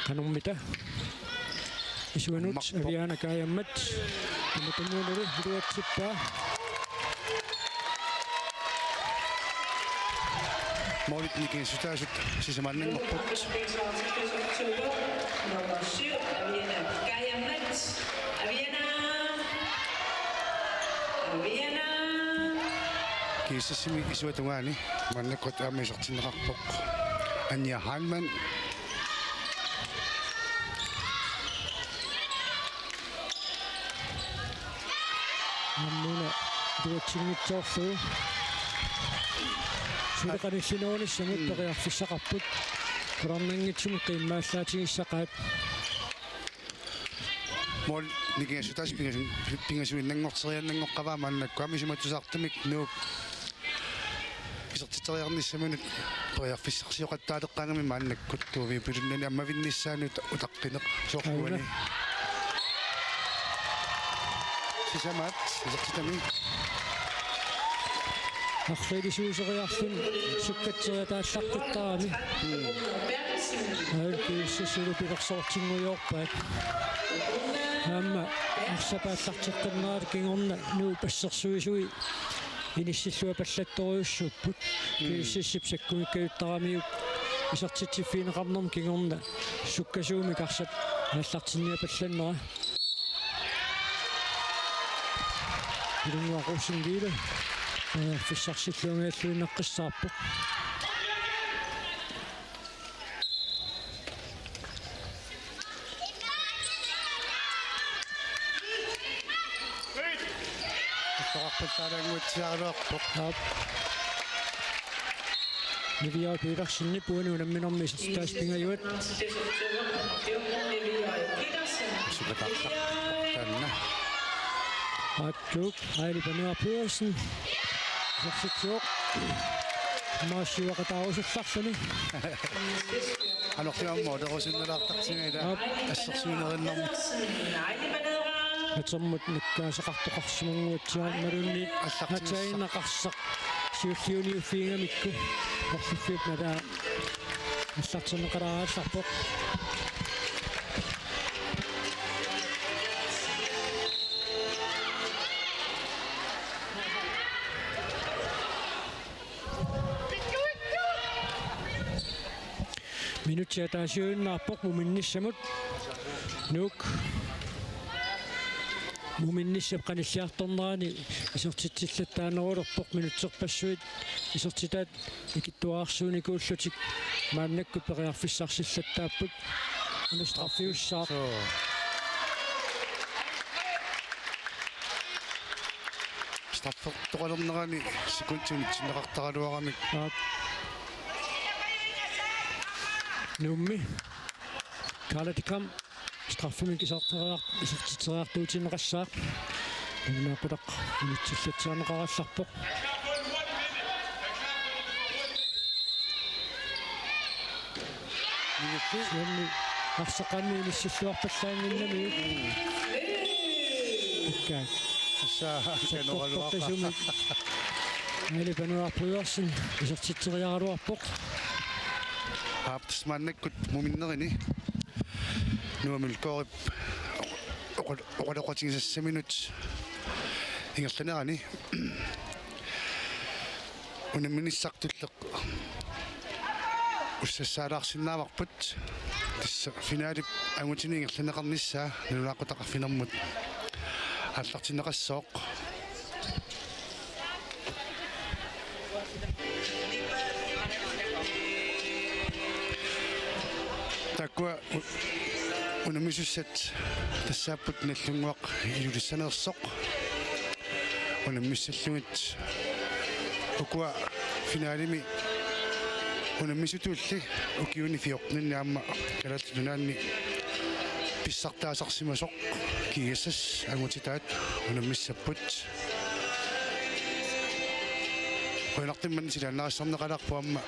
Qanormita? Isuanut. Marpoq. Aviana Kajammat. Tamatumuunalu iluatsippaa. Målit nikingassutaasut sisamaannanngorput. Nummer syv, Aviana Kajammat. Aviana. Aviana. G S S-imi isuata tungaani maannakkut aamma isertinneqarpoq Anja Heilmann. Aamma una iluatsinngitsoorlugu. Suli qanillinerunissamut periarfissaqarput. Qularnanngitsumik qiimmaallaatigissavat. Mål nikingassutaasut pingasu-, pingasuinnanngorteriaannanngoqqavaa maannakkut aamma isumatusartumik Nuuk isertitseriarnissaminut periarfissarsioqattaaleqqaagami maannakkut tuaviuppilunniit ammavinnissaanut utaqqineq soorlu uani. Aana. Sisamaat isertitami. Arriilisuuseriarluni sukkatseriataallaqqittaarami. Aana G S S-ulu pilersoortinngujoorpaat. Aamma arsap aallarteqqinnerata kingorna Nuup assersuisui inissilluapallattorujussuupput. Mm. G S S-ip sakkumikkajuttaramiuk isertitsiffigineqarnermi kingorna sukkasuumik arsap aallartinniapallannera. Ilunnguaq Rosingile, eh, periarfissarsillugu angalluinnaqqissaarpoq. Attoqarpallaalaannguatsiaraluarpoq. Aap. Niviaq Petersenip uani unamminermi isertitaasut pingajuat. Sukataartarpoq taanna. Aattuup Aili Panuaq Pedersen. Isertitsivoq. Maasiuaqataarusullarluni. Anortuammo derusunnalaartartiga ila. Aap. Assersuinerinnarmi. Atermut nakkaasaqartoqarsimannguatsiarmalunni. Allartinnassa. Aatsaannaq arsaq siulliuniuffigigamikku orluffiup nalaa allartinneqalaarallarpoq. Minutsi ataasiuinnarpoq muminnissamut. Nuuk. muminnissap qanilliartornerani isertitsillattaanerulerpoq, minutserpassuit isertitaat ikittuararsuunikuullutik maannakkut periarfissarsillattaapput. Una straffiussaaq. Soo. Straffertoqalernerani sekundit unitsinneqartaraluaramik. Aap. Nuummi Karla Dikam straffimik iserteriar-, isertitseriartuutinneqassaaq. Nalunaaqutaq unitsillatsiarneqarallarpoq. Siummi arsaqqaanni inissilluarpallaannginnamiuk. Ikka. Tassa sakkortortaq kanoraluaqa. Siummi. Aili Panuarp Iversen isertitseriaraluarpoq. Aap, tassa maannakkut muminnerini Nuummi Mølgaardip oqal-, oqaloqatigisassaminut ingerlanerani unamminissaq tulleq ussassaalaarsinnaavarput. Tassa finalip angutini ingerlanneqarnissaa nalunaaqutaq arfinermut aallartinneqassooq. Taakkua u-, unammisussat tassaapput Nagdlunguaq Ilulissaneersoq. Unammissallugit ukua finalimi unammisutulli ukiuni fjorteninni aamma Kalaallit Nunaanni pissartaasarsimasoq G S S angutitaat unammissapput. Qujanartumik manna silaannarisarneqalaarpoq aamma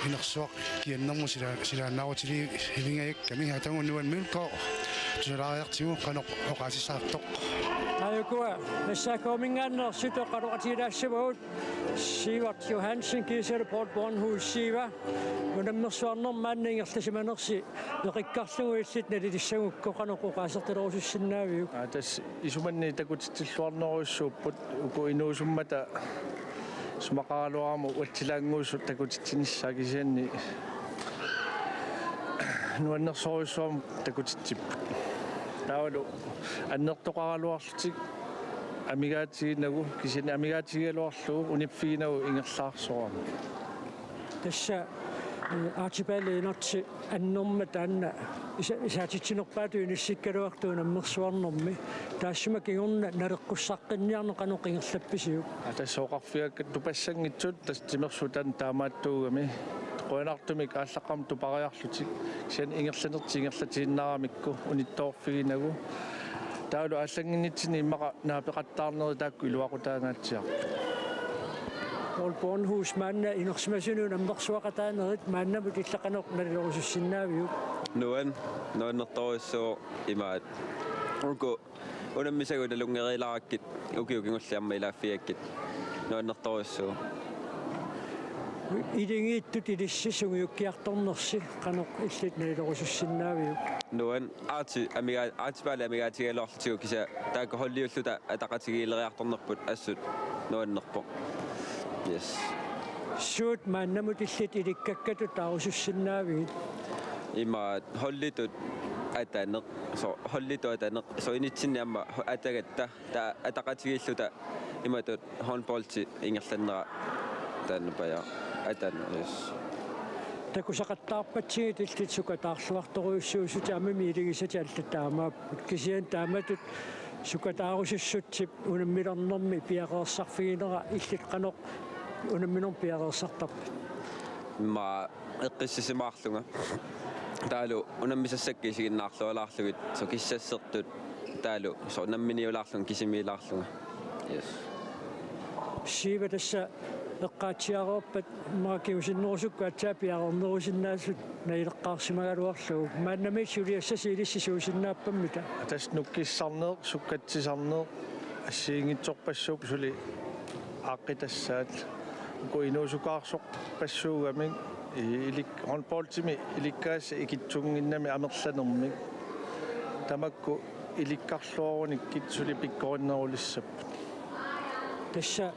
inersuaq kiannermut sila-, silaannaarutilivingajakkami. Atagu Nuan Mølgaard tusalaariartigu qanoq oqaasissaqartoq. Aajukua S A K-minngaanneersut oqaloqatigilaassavagut. Sivert Johansen, G S L, Poul Bornhus, Siva. Unammersuarnermi maanna ingerlasimanersi eqikkarlugu illit nalilissagukku qanoq oqaasertalerusussinnaaviuk? Aa, tassa isumanni takutitsilluarnerujussuupput uku inuusummata isumaqaraluarama uatsilaannguusut takutitsinissaat kisianni nuannersorujussuarmik takutitsipput. Taavalu annertoqaraluarlutik amigaatigiinnagu, kisianni amigaatigigaluarlugu uniffiginagu ingerlaarsorama. Tassa, eh, Archibald Enert annerma taanna isa-, isaatitsinerpaatut inissikkaluartoq unammersuarnermi. Taassuma kingorna naleqqussaqqinniarneq qanoq ingerlappisiuk? Aa, tassa oqarfigakku tupassanngitsut tassa timersuutaat taamaattuugami. Qujanartumik aallaqqaammut tupariarlutik. Kisianni ingerlanertik ingerlatiinnaaramikku unittoorfiginagu. Taavalu aallannginnitsinni immaqa naapeqattaarnerit taakku iluaqutaangaatsiarput. Poul Bornhus, maanna inersimasunut unammersuaqataanerit maannamut illit qanoq nalilerusussinnaaviuk? Nuan-, nuannertorujussuuvoq imaat. Uku unammisagut nalunngeriilaarakkit ukiut kingulliit aamma ilaaffigakkit nuannertorujussuuvoq. Iligiittut ilissi sungiukkiartornersi qanoq illit nalilerusussinnaaviuk? Nuan-, Archie amiga-, Archibald amigaatigigaluarlutigu kisianni taakku holdiulluta ataqatigiileriartornerput assut nuannerpoq. Yes. Suut maannamut illit ilikkakkatut taarusussinnaavigit? Ima holditut ataneq, so holditut ataneq, so initsinni aamma ho-, atagatta, taava ataqatigiilluta imatut håndboldi ingerlannera taanna paja ataneq, yes. Takusaqattaarpatsigit illit sukataarluartorujussuusutit aamma miiligisat allat taamaapput. Kisianni taamatut sukataarusussutsip unammilernermi piareersarfiginera illit qanoq unamminermi piareersartarpit? Ima eqqissisimaarlunga. Taavalu unammisassakka isiginnaarlualaarlugit, so kissassertut, taavalu so namminiulaarlunga kisimiilaarlunga. Yes. Siiva, tassa eqqaatsiareerpat immaqa kingusinnerusukkut aatsaat piareernerusinnaasut nalileqqaarsimagaluarlugu. Maannamiit suliassasi ilissi suusinnaappammita? Tassa nukkissarneq, sukkatsisarneq, assigiinngitsorpassuupput suli aaqqitassaat. Uku inuusukaarsorpassuugamik i-, ilik-, håndboldimi ilikkaasa ikitsunnginnami amerlanermik. Tamakku ilikkarluarunikkit suli pikkorinnerulissapput. Tassa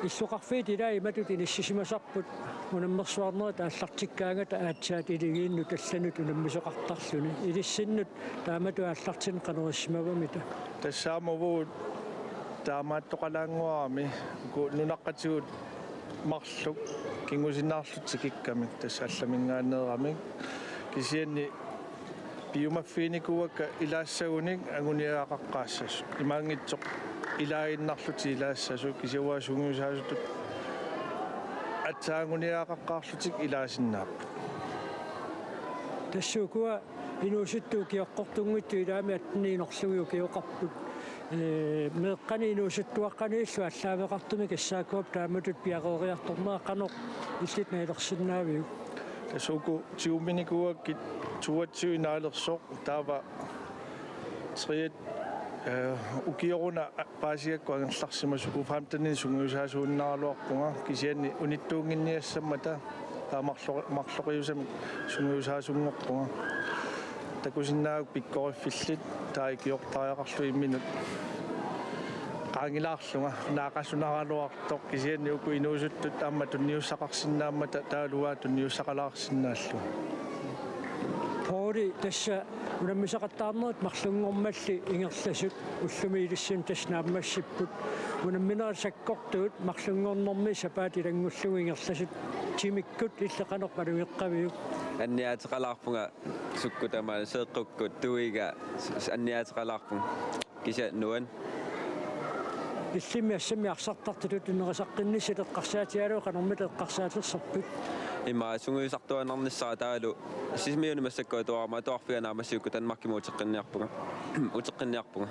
Illoqarfiit ilaat imatut inissisimasarput unammersuarnerit aallartikkaangata aatsaat iligiinnut allanut unammisoqartarluni. Ilissinnut taamatut aallartinneq qanoq issimavamita? Tassa aamma uagut taamaattoqalaannguarami uku nunaqqatigut marluk kingusinneqarlutik tikikkamik tassa allaminngaanneeramik. Kisianni piumaffiginikuuakka ilaassagunik anguniagaqaqqaassasut. Imaanngitsoq ilaaginnarlutik ilaassasut kisianni uanga sungiusaasutut aatsaat anguniagaqaqqaarlutik ilaasinnaapput. Tassa ukua inuusuttut ukioqqortunngitsut ilaammi atteninik inorlugit ukioqarput. Ee, meeqqani inuusuttuaqqaniillu aallaaveqartumik S A K-p taamatut piareeriartornera qanoq illit nalilersinnaaviuk? Tassa uku tiguminikuuakkit toogtyve naalersoq taava triet, eh, ukioruna paasigakku angerlarsimasoq uku femteninik sungiusaasuunnaraluarpunga kisianni unittuunnginniassammata taava marlo-, marloqiusamik sungiusaasunngorpunga. Takusinnaavat pikkoriffillit taava ikiortariaqarlugit imminut qaangilaarlunga naaqasunaraluartoq kisianni uku inuusuttut aamma tunniussaqarsinnaammata taavalu uanga tunniussaqalaarsinnaallunga. Pouli, tassa unammisaqattaarnerit marlunngormalli ingerlasut ullumi ilissinnut tassa naammassipput. Unamminerit sakkortuut marlunngornermi sapaatip ilanngullugu ingerlasut timikkut illit qanoq malugeqqaviuk? Anniaateqalaarpunga sukkut tamaat seeqqukkut tuiga s-, s-, anniaateqalaarpunga. Kisianni nuann. Illimmi assammi arsartartutut inerisaqqinnissat eqqarsaatigalugu qanormita eqqarsaatersorpit? Ima sungiusartuaannarnissaa taavalu Sisimiuni massakkut atuarama atuarfiga naammassivugut Danmarkimut uteqqinniarpunga. Uteqqinniarpunga.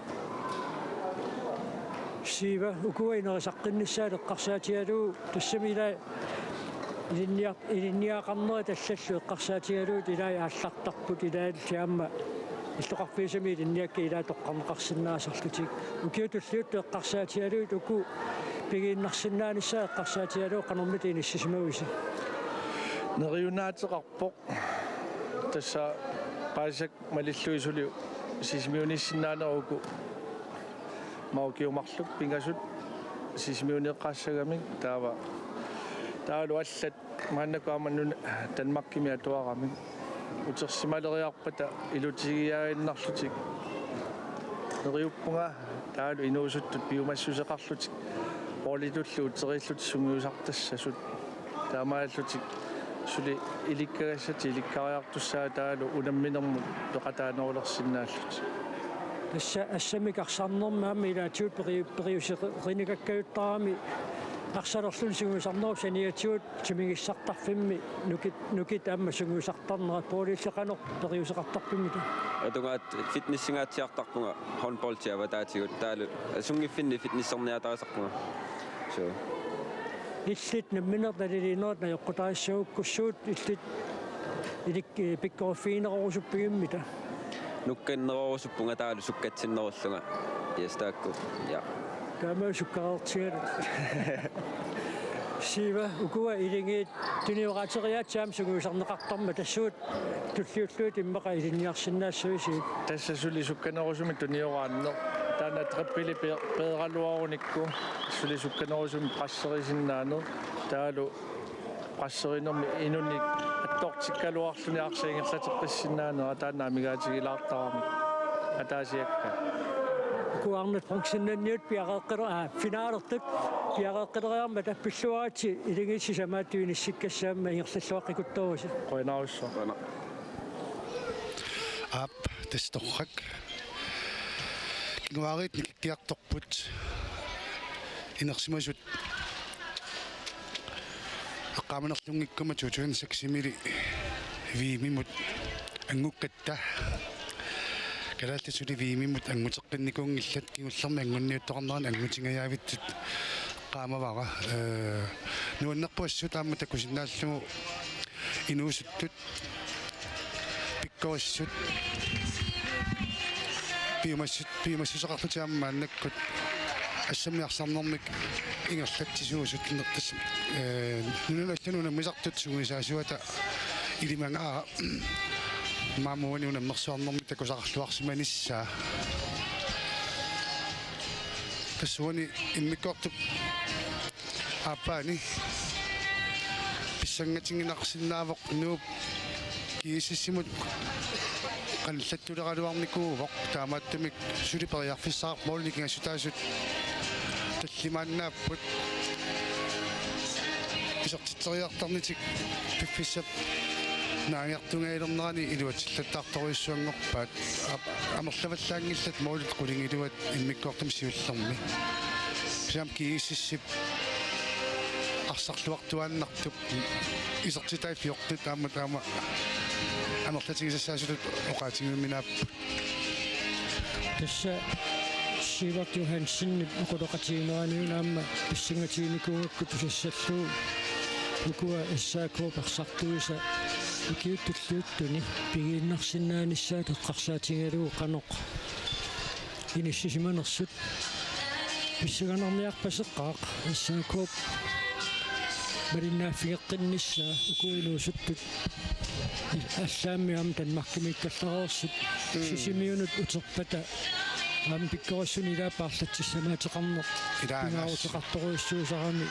Siiva, ukua inerisaqqinnissat eqqarsaatigalugu tassami ilaa ilinniar-, ilinniagaqarnerit allallu eqqarsaatigalugit ilaa aallartarput ilaalli aamma illoqarfiusami ilinniakkat ilaa toqqarneqarsinnaasarlutik. Ukiut tulliuttut eqqarsaatigalugit uku pigiinnarsinnaanissaat eqqarsaatigalugu qanormita inissisimavisi? Neriunaateqarpoq. Tassa paasisakka malillugit suli Sisimiuniissinnaaneruvoq uku. Aamma ukiut marluk pingasut Sisimiuneeqqaassagamik taava. Taavalu allat maannakkut aamma nuna Danmarkimi atuaramik. Utersimaleriarpata ilutigiaaginnarlutik neriuppunga taavalu inuusuttut piumassuseqarlutik poolitullu uteriillutik sungiusartassasut. Taamaallutik suli ilikkagassat ilikkariartussaat taavalu unamminermut peqataanerulersinnaallutik. Tassa assammik arsarnermi aamma ilaatigut peri-, periuseqarnikuuakka arsalerluni sungiusarnerup saniatigut timigissartarfimmi nukit, nukit aamma sungiusartarnerat poolilli qanoq periuseqartarfimmita? Atugaat fitnessinngaatsiartarpunga håndboldia avataatigut taavalu sunngiffinni fitnesserniatarisarpunga. So. Illit nammineq naliliinerit najoqqutarissagukkussuit illit ilik-, eh, pikkoriffigineqarusuppigimmita? Nukkanneqarusuppunga taavalu sukkatsinnerullunga. Yes, taakku. Ja. Taama sukkareertigalugu. Siiva, ukua iligiit tunioraatigiaatsit aamma sungiusarneqartarmata tassuuna tulliullugit immaqa ilinniarsinnaassavisi? Tassa suli sukkanerusumik tunioraanneq. Taanna trippeli pe-, peeraluarunikku suli sukkanerusumik presserisinnaaneq. Taavalu presserinermi inunik attortikkaluarluni arsaq ingerlateqqissinnaanera taanna amigaatigilaartarami ataasiakkaat. Uku Arnat bronzennanniut piareeqqilera-, aa, finalertut piareeqqileriarmata pilluaritsi iligiit sisamaat inissikkassi aamma ingerlalluaqqikuttoorisi. Qujanarsuaq. Qujanaq. Aap, tassa torrak. Kinguaariit nikikkiartorput. Inersimasut eqqaamanerlunngikkuma to tusind seks-imili V M-imut anngukkatta. Kalaallit suli V M-imut anguteqqinnikuunngillat, kingullermi anngunniuttoqarnerani angutingajaavitsut eqqaamavara. Ee, nuannerpoq assut aamma takusinnaallugu inuusuttut pikkorissut piumassut, piumassuseqarlutik aamma maannakkut assammik arsarnermik ingerlatsisuusut nertas, ee, nunanut allanut unammisartut sungiusaasuata ilimagaara maani uani unammersuarnermi takusaqarluarsimanissaa. Tassuuna immikkoortup Aappaani pissangatiginarsinnaavoq Nuup GSS-imut qanillattuleqaluarnikuuvoq, taamaattumik suli periarfissaqarpoq målini kingassutaasut tallimaannaapput. Isertitseriartarnitik piffissap naangertungajalernerani iluatsillattaartorujussuanngorpaat. Ap-, amerlavallaanngillat målit qulingiluat immikkoortumi siullermi. Kisianni GSS-ip arsarluartuaannartup isertitai fjorten aamma taama amerlatigisassaasutut oqaatigiuminaapput. Tassa Sivert Johansenip oqaloqatiginerani una aamma pissangatiginikuugakku tusassallugu ukua S A K-p arsartuisa ukiut tulliuttuni pigiinnarsinnaanissaat eqqarsaatigalugu qanoq inissisimanersut pissanganarniarpaseqqaaq S A K-p malinnaaffigeqqinnissaa uku inuusuttut allaammi aamma Danmarkimiikkallareersut. Mm. Sisimiunut uterpata aamma pikkorissuni ilaa paarlatissamaateqarneq. Ilaa, pingaaruteqartorujussuusarami.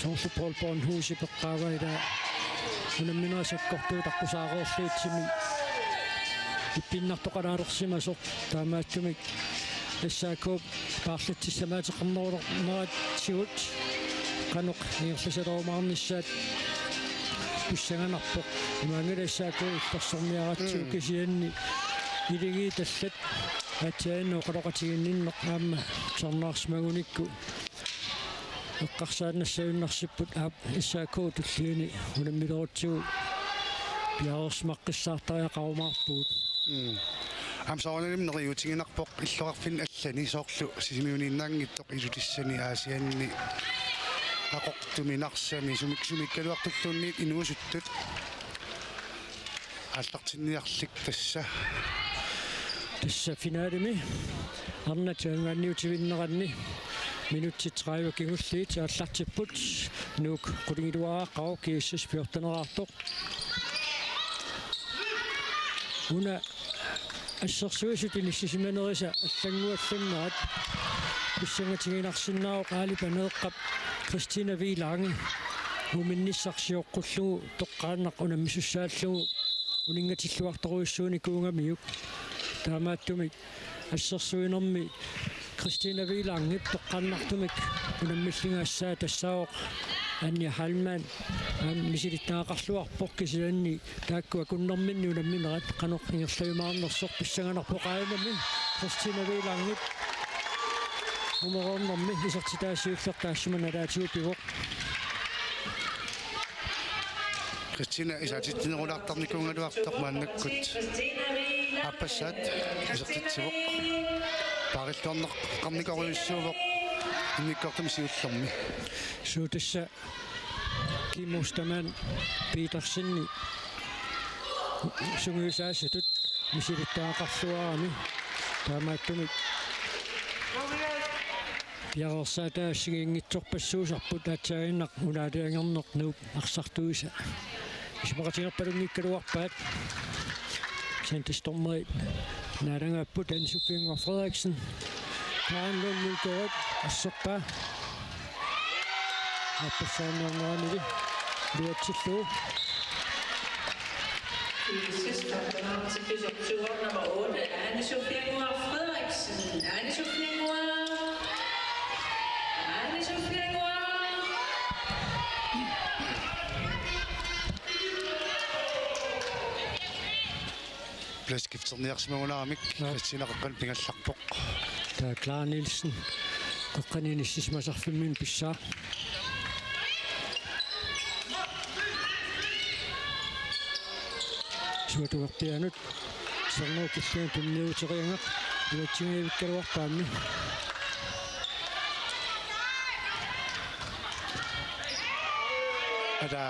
Soorlu Poul Bornhusip eqqaavaa ilaa unamminerit sakkortuut taqqusaareerluitsimi ippinnartoqalaalersimasoq, taamaattumik S A K-p paarlatissamaateqarnerulerneratsigut qanoq ingerlasalerumaarnissaat pissanganarpoq. Imaanngilaq S A K illersorniaratsigu. Mm. Kisianni iligiit allat aatsaannguaq oqaloqatiginninneq aamma tusarnaarsimagunikku eqqarsaannassagunarsipput, aap, S A K tulliani unammilerutsigu piareersimaqqissaartariaqarumaarpugut. Mm. Aamma soorunalimi neriuutiginarpoq illoqarfinni allani, soorlu Sisimiuniinnaanngitsoq Ilulissani, Aasianni Qaqortumi, Narsami, sumik-, sumiikkaluartulluunniit inuusuttut aallartinniarlik tassa. Tassa finalemi arnat tungaanniutivinneranni minutsit tredive kingulliit aallartipput. Nuuk qulingiluaaqqavoq, GSS fjorteneraartoq. Una assersuisut inissisimanerisa allannguallannerat pissangatiginarsinnaavoq, aali paneeqqap Christina Wielange uuminnissaq sioqqullugu toqqaannaq unammisussaallugu uninngatilluartorujussuunikuugamiuk. Taamaattumik assersuinermi Christina Wielangep toqqaannartumik unammilligaassaa tassaavoq Anja Heilmann. Aamma misilittagaqarluarpoq, kisianni taakku akunnerminni unamminerat qanoq ingerlajumaarnersoq pissanganarpoq. Aajuna Christina Wielangep numeroornermi isertitaa siulleq taassuma nalaatigut pivoq. Christina isaatitsinerulaartarnikuugaluartoq maannakkut aappassaat isertitsivoq. Paarilluarneqarnikorujussuuvoq immikkoortumi siullermi. Suu, tassa Kim Ostermann Petersen sungiusaasutut misilittagaqarluarami, taamaattumik piareersaataa assigiinngitsorpassuusarput, aatsaaginnaq una aalajangerneq Nuup arsartuisa. Isumaqatigilerpalunngikkaluarpaat. Centerdommeri naalagaapput, Anne Sofie Nguaq Frederiksen, Karen Lund Mølgaard asserpaa. Aappassaanniarneranili iluatsillugu. Sidste kamp til nummer otte, Anne Sofie Nguaq Frederiksen. Anne Sofie Nguaq. Anne Sofie Nguaq. Plaskifterniarsimagunaaramik. Nå. Christina qeqqanut pingallarpoq. Taava Clara Nielsen qeqqani inissisimasarfimminut pissaa. Suatugarpianut Sernup killingata tunniuteriagaq iluatsingajavikkaluarpaammi. Ada.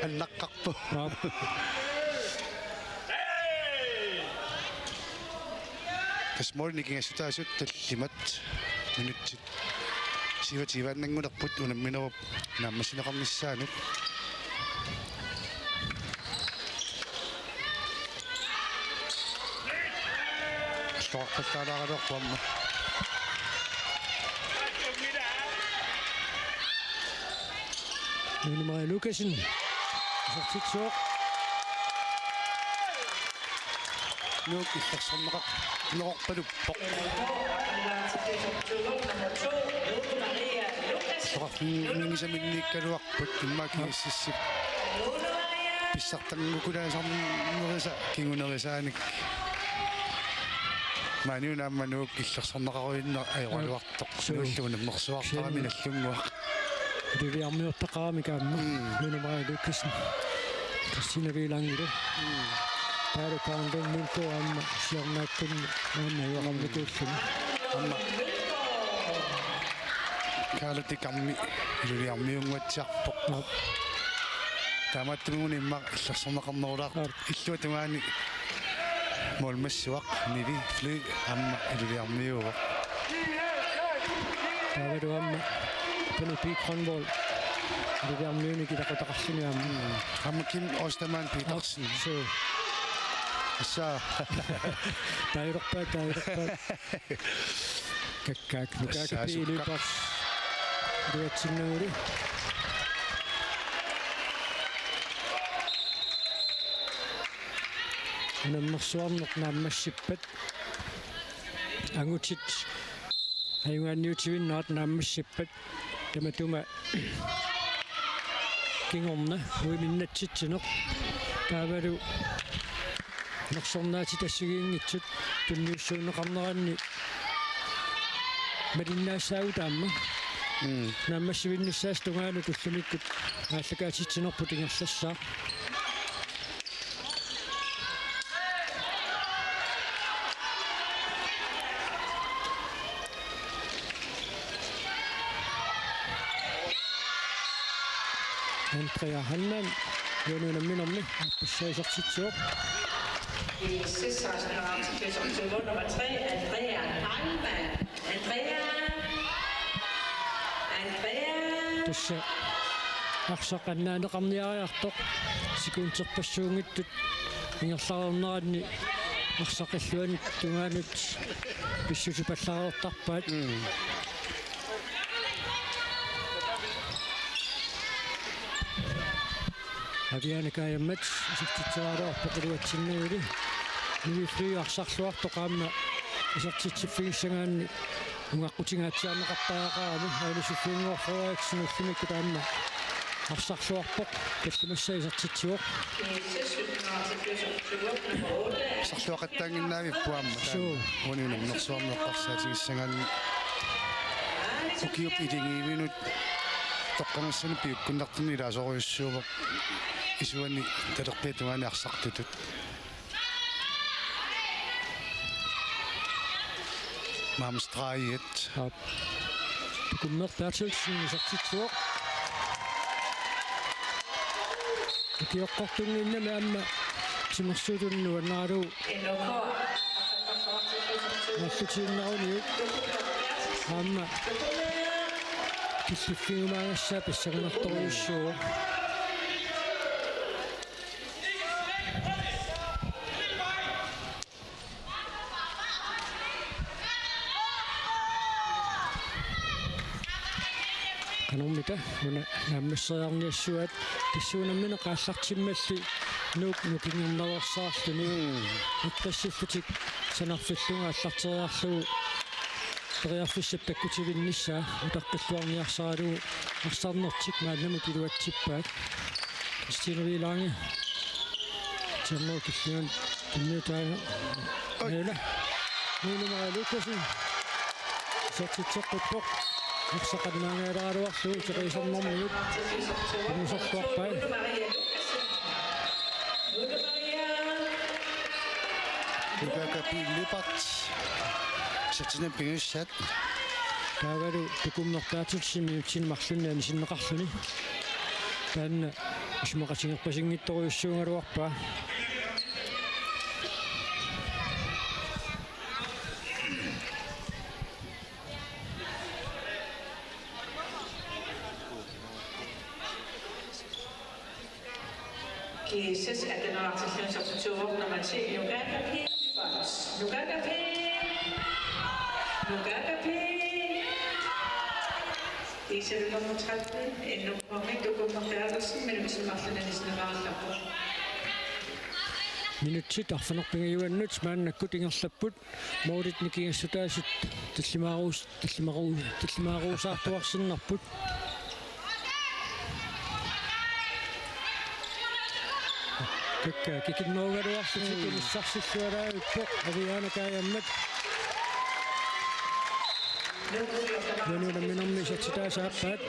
Annaqqarpoq. Aap. Tassa målini kingassutaasut tallimat minutsit syvogtyve-annanngulerput unamminerup naammassineqarnissaanut. Alloqarpallaalaaraluarpoq aamma. Nuunumaria Lukassen. Isertitsivoq. Nuuk illersorneqar-, neqarpaluppoq. Soqarfigisaminniikkaluarput immaqa G S S-ip pissartanngukulaasarnerisa kingunerisaanik. Maani una aamma Nuuk illersorneqaruinneq ajoraluartoq. Suu. Nuullu unammersuartarami. Kisianni nallunnguaq. Ilulissarniartaqaramik aamma. Mm. Nuunumaria Lukassen. Christina Vilangilu. Mm. Paalo Kaarlun Munko aamma siornaakkunni aamma ajoramnikuulluni. Aamma. Kaarlutik aamma Ilulissarmiunnguatsiarpoq. Aap. Taamaattumik una immaqa illersorneqarnerulaartoq. Aap. Illuatungaa målmandsuaq Nivi Fly aamma Ilulissarmiuuvoq. Taavalu aamma Benny P. Grønvold Ilulissarmiunik ilaqutaqarluni aamma. Mm. Aamma Kim Ostermann Petersen. Aap, suu. Assa. Taajorpaat, taajorpaat. Kakkaak, Nukaaka P. Lyberth. Iluatsinnaguli. Unammersuarneq naammassippat. Angutit ajugaanniutivinnerat naammassippat. Tamatuma kingorna uiminnatsitsineq. Taavalu nersornaatitassigiinngitsut tunniussuunneqarneranni malinnaassaagut aamma. Mm. Naammassivinnissaasa tungaanut ullumikkut aallakaatitsinerput ingerlassaaq. Andrea Heilmann, uani unamminermi, aappassaa isertitsivoq. Nummer tre, Andrea Heilmann. Andrea. Andrea. Tassa arsaq annaaneqarniariartoq sekunderpassuunngitsut ingerlareerneranni arsaq illuanut tungaanut pissutipallareertarpaat. Mm. Aviana Kajamats isertitseriaraluarpoq iluatsinnaguli. Nivi Fly arsarluartoq aamma isertitsiffigissagaanni ungaqutigaatsiarneqartariaqarami. Aalisuffiunnguaq Frederiksen ullumikkut aamma arsarluarpoq, tallimassaa isertitsivoq. Arsarluaqattaannginnavippoq aamma taanna. Suu. Uani unammersuarneq eqqarsaatigissagaanni ukiup iligiivinut toqqagassanut piukkunnartumik ilaasorujussuuvoq isuani talerpiata tungaani arsartutut. Maamstraiet. Aap. Tukummer Berthelsen isertitsivoq. Ukioqqortunnginnami aamma timersuutunut nuannaralugu. Nallutiinnaruniuk. Aamma. Killiffigiumaagassaa pissanganartorujussuuvoq. Qanormita una naammasseriarniassuaat, tassuuna nammineq aallartimmalli Nuuk nukinngornaveersaarluni. Mm. Eqqissillutik sanarfillugu aallarteriarlugu periarfissap takkutivinnissaa utaqqilluarniarsaralugu arsarnertik maannamut iluatsippaat. Christine Vilange. Tiammo killingan tunniutaanga. Oi. Aana. Nuunumaria Lukassen. Isertitseqqippoq. Arsaq annaangajaleraluarlugu teqiisarnermigut. Tunniusarluarpai. Nukaaka P. Lyberth. Isertitsinissaq pigisaat. Taavalu Tukummer Berthelsen minutsini marlunni anisinneqarluni. Taanna isumaqatigerpasinngitsorujussuugaluarpaa. G S S attenartillugu isertitsivoq nummer ti, Nukaaka P. Nukaaka P. Nukaaka P. Isertitseq nummer tretten, N K. Minutsit arfineq-pingajuannut maannakkut ingerlapput. Målit nikingassutaasut tallimaaruus-, tallimaaruus-, tallimaaruusaartuarsinnarput. Kakkaak kikinnerugaluarlutik inissarsillualaarput Aviana Kajammat. Uani unamminermi isertitaasa aappaat.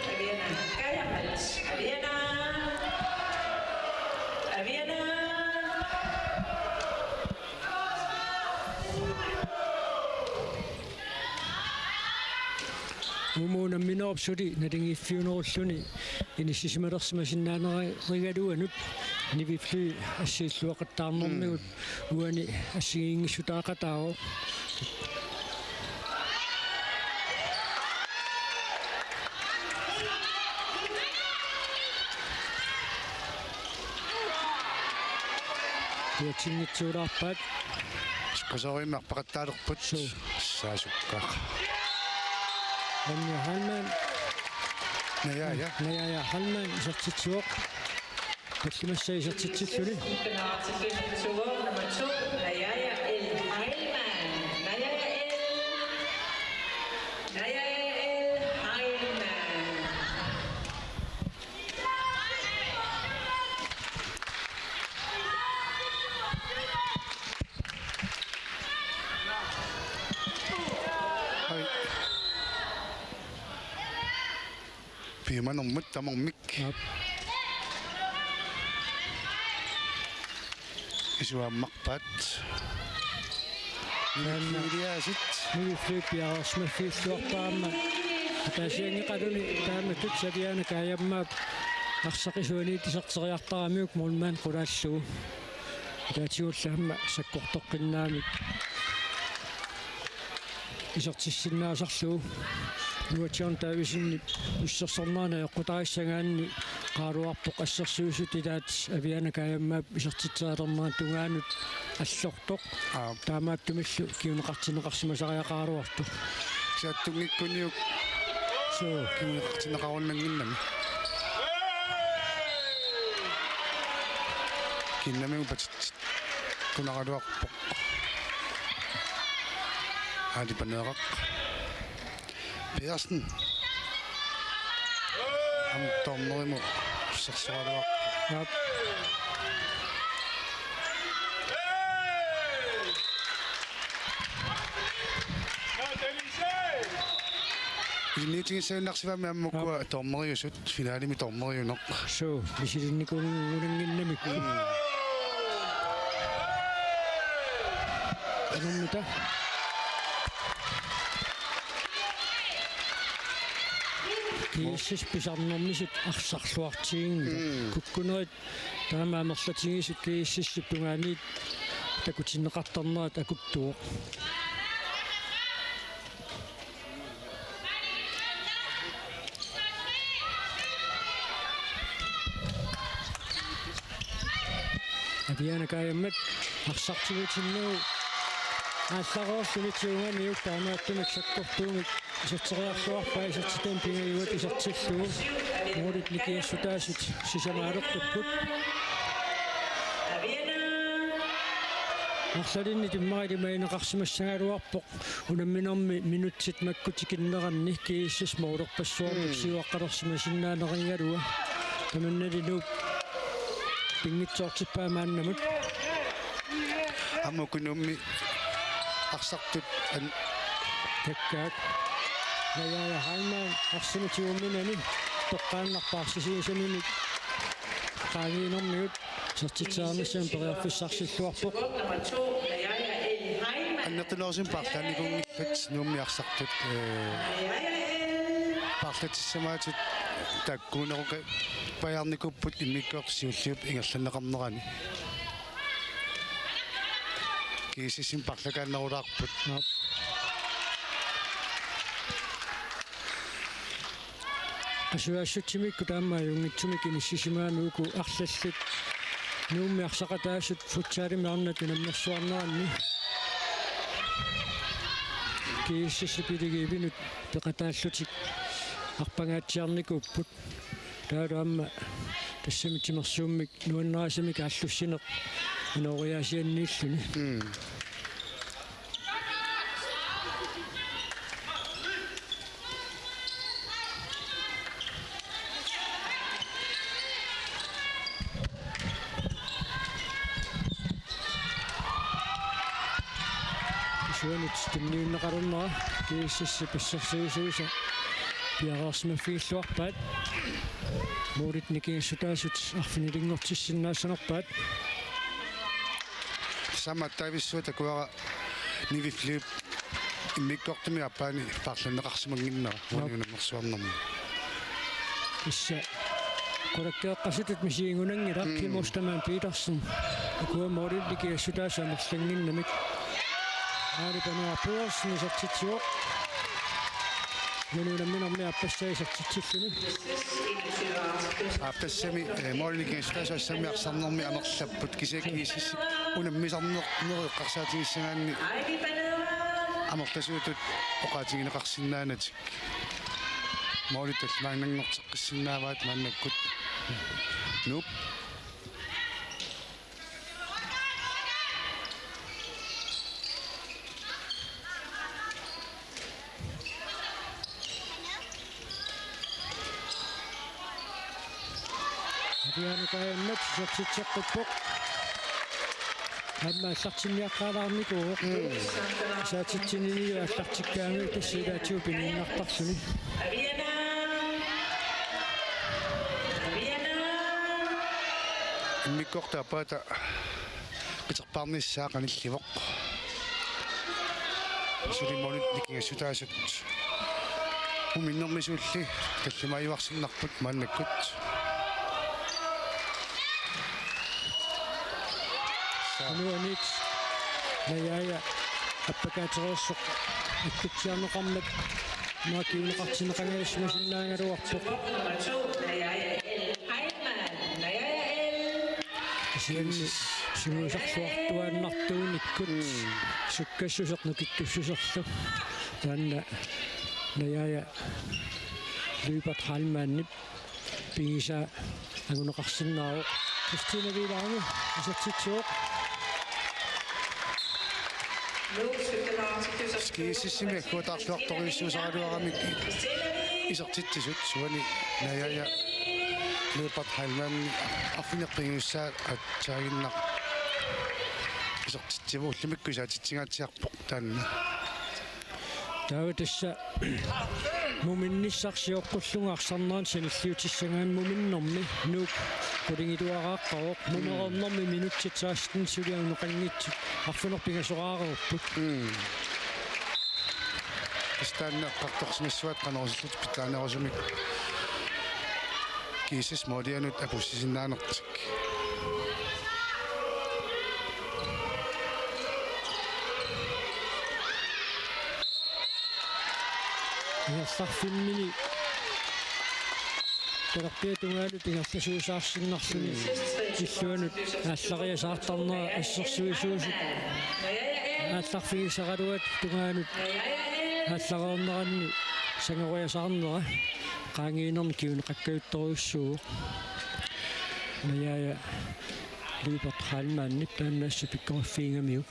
Uumuuna unamminerup suli naligiiffiunerulluni inissisimalersimasinnaanerigaluanut Nivi Fly assigiilluaqattaarnermigut uani assigiinngissutaaqataavoq. Piatsinngitsuulaarpaat. Squasherimmi arpaqattaalerput. Suu. Saasukkaaq. Anja Heilmann. Naja, ja. Naja, ja, Heilmann isertitsivoq. Tallimassaq isertitsilluni. Nummer to, Naja L. Heilmann. Naja L. Naja L. Heilmann. Ai. Piumanermut tamarmik. Aap. Isuammarpaat. Taanna. Nivi Fly piareersimaffiulluarpaa aamma. Ataasianngeqaluni taamatut Aviana Kajammaap arsaq isuaniit iserteriartaramiuk målmand qulaallugu. Ataatigullu aamma sakkortoqqinnaamik isertissinnaasarlugu. Nuatsiarn Davidsenip ussersornerani eqqutarissagaanni qaluarpoq assersuisut ilaat Aviana Kajammaap isertitseriarnerata tungaanut allortoq. Aap. Taamaattumillu kinguneqartinneqarsimasariaqaraluartoq. Saattunngikkunniuk. Suu. Kinguneqartinneqarunnannginnami. Kiinnamigut patit- Kunaraluarpoq. Aali Paneeraq. Pedersen. Aamma dommerimut ussersoraluarpoq. Aap. Ilinniutigissagunarsivoq aamma ukua dommeriusut. Finalemi dommeriuneq. Suu, misilinnikuunnannginnamik. Qanormita? G S S pisarnermisut arsarluartiginngillat. Mm. Kukkunerit taama amerlatigisut G S S-ip tungaaniit takutinneqartarnerat akuttuvoq. Aviana Kajammat arsaq tigutinnagu aallaroorluni tiuganiuk taamaattumik sakkortuumik iserteriarluarpaa isertitami pingajuat isertillugu. Målit nikingassutaasut sisamaalertupput. Arlalinnik immaqa ilimagineqarsimassagaluarpoq. Unamminermi minutsit makku tikinneranni G S S målerpassuarnik Mm. siuaqqalersimasinnaanerugaluaq. Tamannali Nuup pinngitsoortippaa maannamut. Aamma uku Nuummi arsartut an- Takkaak. Naja Heilmann arsamik tigumminani toqqaannarpoq arsaq isigisaminnik qaangiinermigut. Isertitseriarnissamut periarfissarsilluarpoq. Annertunerusumik paarlaannikuunngippat Nuummi arsartut, ee, paarlatissamaatitut taakkuuneruppajaarnikuupput immikkoortut siulliup ingerlanneqarnerani. G S S-imik paarlakaannerulaarput. Aap. Qasujaassutsimiikkut aamma ajunngitsumik inissisimagami uku arlallit Nuummi arsaqataasut futsalimi arnat unammersuarneranni G S S-ip iligiivinut peqataallutik arpangaatsiarnikuupput. Taavalu aamma tassami timersuummik nuannarisamik aallussineq inooriaasianniilluni. Mm. Isuanut tunniunneqalernera G S S-ip assersuisuisa piareersimaffigilluarpaat. Målit nikingassutaasut arfinilinngortissinnaassanerpaat. Tassami attavissuaq takuara Nivi Flip immikkoortumi aappaani paarlanneqarsimannginnera. Joo. Uani unammersuarnermi. Tassa qulakkeeqqasutut misigingunanngilaq. Mm. Kim Ostermann Petersen. Ukua målit nikingassutaasut amerlannginnamik. Aali Panuaq Pedersen isertitsivoq. Uani unamminermi aappassaa isertitsilluni. Aappassami, eh, målit nikingassutaasut assammik arsarnermi amerlapput, kisianni G S S unammisarneq neri eqqarsaatigissagaanni amerlasuutut oqaatigineqarsinnaanatik. Målit tallimaannanngorteqqissinnaavaat maannakkut. Nuup. Avianukajannat isertitseqqippoq. Aamma aallartinniaqqaalaarnikuuvoq. Mm. Isertitsinini aallartikkaangami tassa ilaatigut piniinnartarluni. Immikkoortup aappaata qiterpaarnissaa qanillivoq. Suli målit nikingassutaasut muminnermi suulli tallimaajuarsinnarput maannakkut. Unuanit Najaaja appakaatereersoq akkutsiarneqarmat maani kinguneqartinneqangaatsimasinnaagaluarpoq. Kisianni sungiusarluartuaannartuunikkut. Mm. Sukkassuseq nukittussuserlu. Taanna Najaaja Lybert Heilmannip pigisaa anguneqarsinnaavoq. Christine Wielange isertitsivoq. G S S-imi agguataarluartorujussuusaraluaramik isertitsisut, uani Najaaja Lybert Heilmann arfineq-pinngitsoorsuaq aatsaannguaq isertitsivoq, ullumikkut isertitsingaatsiarpoq taanna. Taava tassa muminnissaq sioqqullunga arsarneranut sanilliutissagaanni muminnermi Nuuk qulingiluaraaqqavoq, mm, mumereernermi minutsit seksten suli anguneqanngitsut arfineq-pingasoqareerput. Mm. Tassa taanna eqqartorsimassavat qanoq orusullutik pitsaanerusumik G S S målianut apuussisinnaanertik. Ingerlaarfimmini talerpiata tungaanut ingerlasuusaarsinnarluni illuanut aallariasaartarnera assersuisuusut aallarfigisaraluat tungaanut aallareerneranni sangoriasaarnera qaangiinermi kinguneqakkajuttorujussuuvoq. Najaaja Lybert Heilmannip taanna assut pikkoriffigigamiuk.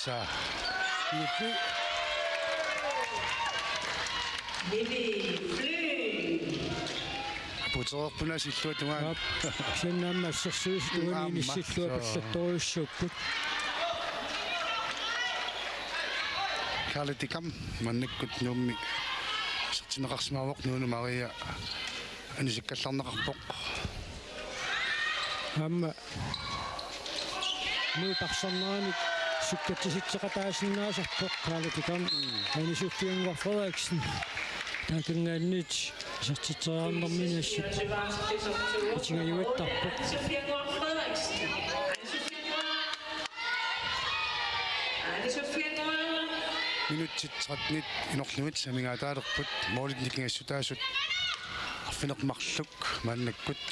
Sa. Nivi Fly. Apuutereerput una illuata tungaanut. Aap. Kisianni aamma assersuisut tungaanut. Aamma. Inissillunga. Soo. Pillattorujussuupput. Karla Tickam maannakkut Nuummi isertinneqarsimasoq, Nunu Maria anisakkallarneqarpoq. Aamma Nuup arsarneranut sukkatsisitseqataasinnaasarpoq Karla Tickam. Mm. Ane Sofie Ngor Frederiksen. Taakanngaanniit isertitseriarnermini assut itingajuittarpoq. Minutsit tretten inorlugit amigaataalerput, målit nikingassutaasut arfineq-marluk maannakkut.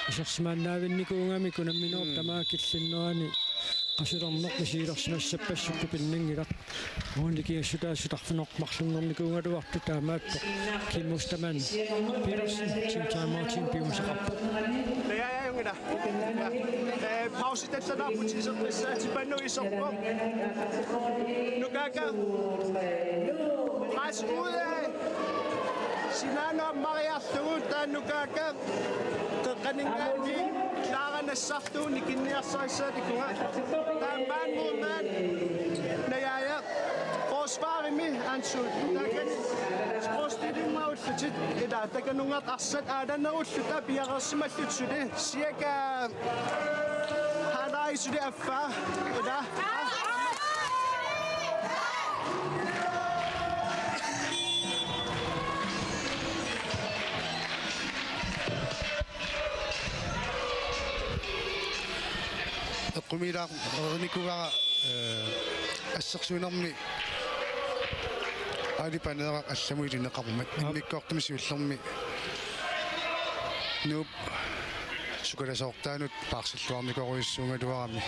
Isersimaannaavinnikuugamik unamminerup tamaat killinnerani qasulerneq misigilersimassappassuugut pinnanngilaq. Uunga nikingassutaasut arfineq-marlunngornikuugaluartut taamaattoq. Kim Ostermann Petersen, Tim Thymartin piumasaqarpoq. Ja, ja, ja, ja. Eh, pausi tassanaarput isertassa tipannut iserpoq. Nukaaka. Pres ud af. Sinaanut ammariarlugu taanna Nukaaka. Qeqqaninngaanniit Clara nassartuunik kinniarsarissaatikunga. Taamaammat maani. Najaaja. Forsvarimi ansut. Taakani. Sportsdilimma ullutit. Ila takanungat arsat aalanerulluta piareersimallutik suli. Siaka. Halai suli affaa. Ila. Eqqumiilaarnikuugara, eh, assersuinermi aali paneeraq allamut ilineqarmat. Aap. Immikkoortumi siullermi Nuup sukalasoortaanut paarsilluarnikorujussuugaluarami.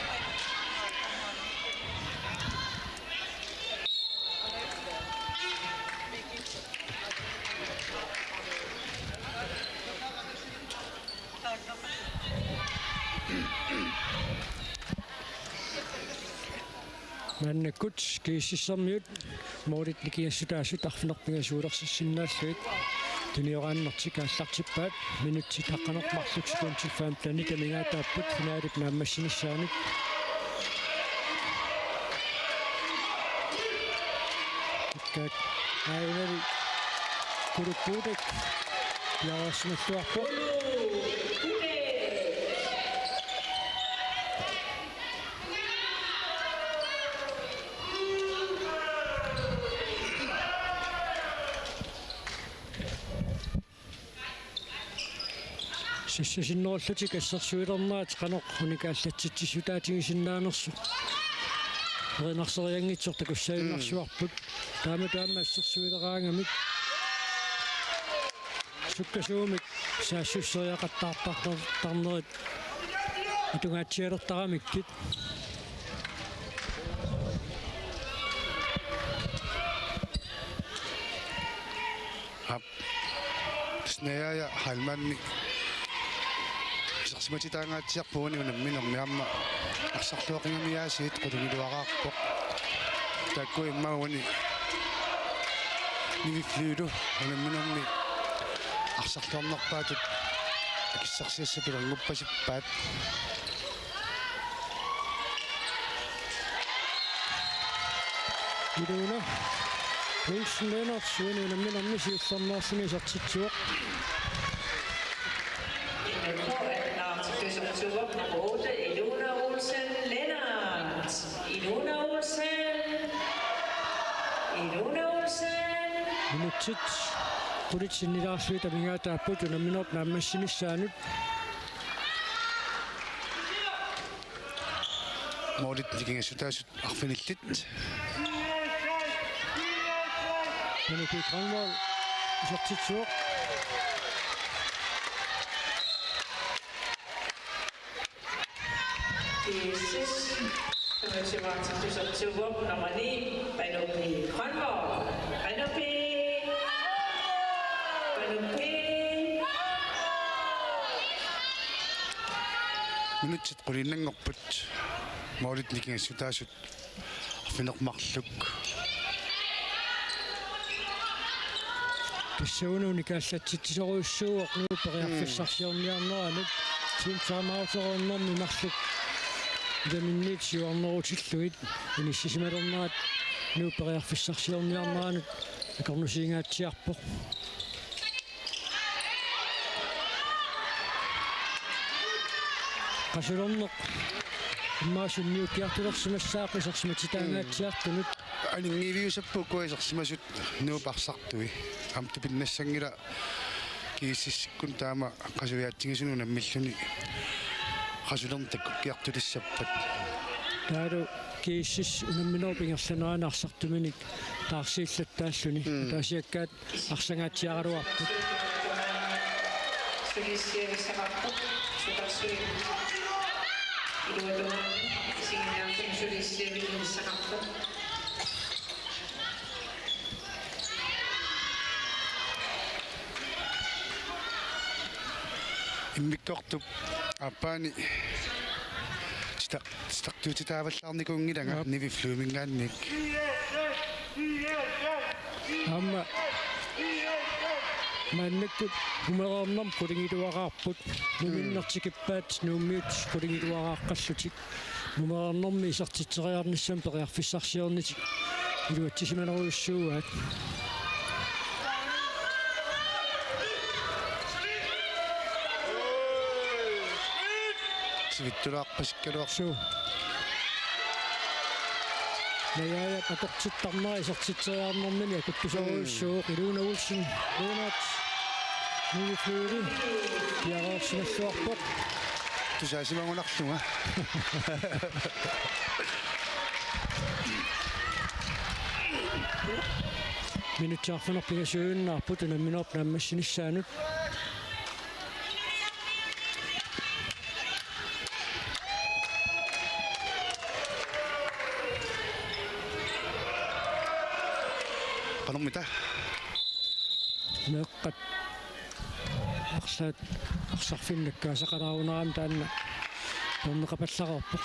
Maannakkut GSS-ermiut målit nikingassutaasut arfineq-pingasuulersissinnaallugit tunioraannertik aallartippaat. Minutsit aqqaneq-marluk sekundit femtenit amigaataapput finalip naammassinissaanut. Ikkaat aajunali Kulukkuutak piareersimalluarpoq. Sassasinnerullutik assersuilernerat qanoq unikaallatsitsissutaatigisinnaanersoq erinarserianngitsoq takussaajunnaarsuarput. Taama taama assersuileraangamik sukkasuumik saassusseriaqattaartartarnerit atungaatsialertaramikkit. Aap. Snæja Heilmanni isersimatitaangaatsiarpoq uani unamminermi aamma arsarluaqigami aasiit qulingiluaraarpoq. Taakku immaqa uani Nivi Flylu unamminermi arsarluarnerpaatut akissarsiassat pilernguppasippaat. Ilona Nielsen Lennert uani unamminermi siullernaarluni isertitsivoq. Nummer otte, Ilona Olsen Lennert. Ilona Olsen. Ilona Olsen. Minutsit qulit sinnilaarlugit amigaataapput unamminerup naammassinissaanut. Målit nikingassutaasut arfinillit. Panu P. Granvold isertitsivoq. GSS. Nummer ni, Panu P. Grønborg. Panu P. Panu P. Minutsit quliinnanngorput. Målit nikingassutaasut arfineq-marluk. Tassuuna unikaallatsitsisorujussuuvoq Nuup periarfissarsiorniarneranut. Team timeout-ereernermi marluk ilaminniit siuarnerutillugit inissisimalernerat Nuup periarfissarsiorniarneranut akornusiingaatsiarpoq. Qasulerneq immaqa sunniukkiartulersimassaaq isersimatitaangaatsiartunut. Aningiiviusappugut isersimasut Nuup arsartui. Aamma tupinnassanngilaq GSS-ikkut taama qasuiaatsigisuni unammilluni qasulerneq takkukkiartulissappat. Taavalu GSS unamminerup ingerlanerani arsartuminik taarsiillattaalluni. Mm. Ataasiakkaat arsangaatsiaraluarput. Sulissiavissaqarpoq. Sukarsuit iluatuaani isiginnaartumik sulissiavik inissaqarpoq. Immikkoortup aappaani titaq-, titaqtuutitaavallaarnikuunngilanga, ja, Nivi Flyveminngaanniit. Aamma maannakkut umereernermi qulingiluaqaarput, numinneq tikippaat Nuummiut qulingiluaqaaqqallutik. Umereernermi isertitseriarnissamut periarfissarsiornitik iluatsisimanerujussuuaat. Sivittulaarpasikkaluarpoq. Suu. Najaajap atortittarnera isertitseriarnermini akuttusorujussuuvoq. Mm. Ilona Olsen, Lennert, Nivi Flyvemi piareersimalluarpoq. Tusaasimagunarlunga. Minutsit arfineq pingasuinnaarput unamminerup naammassinissaanut. Qanormita? Meeqqat arlaat arsarfinnakkaasaqalaarunarami taanna torneqapallareerpoq.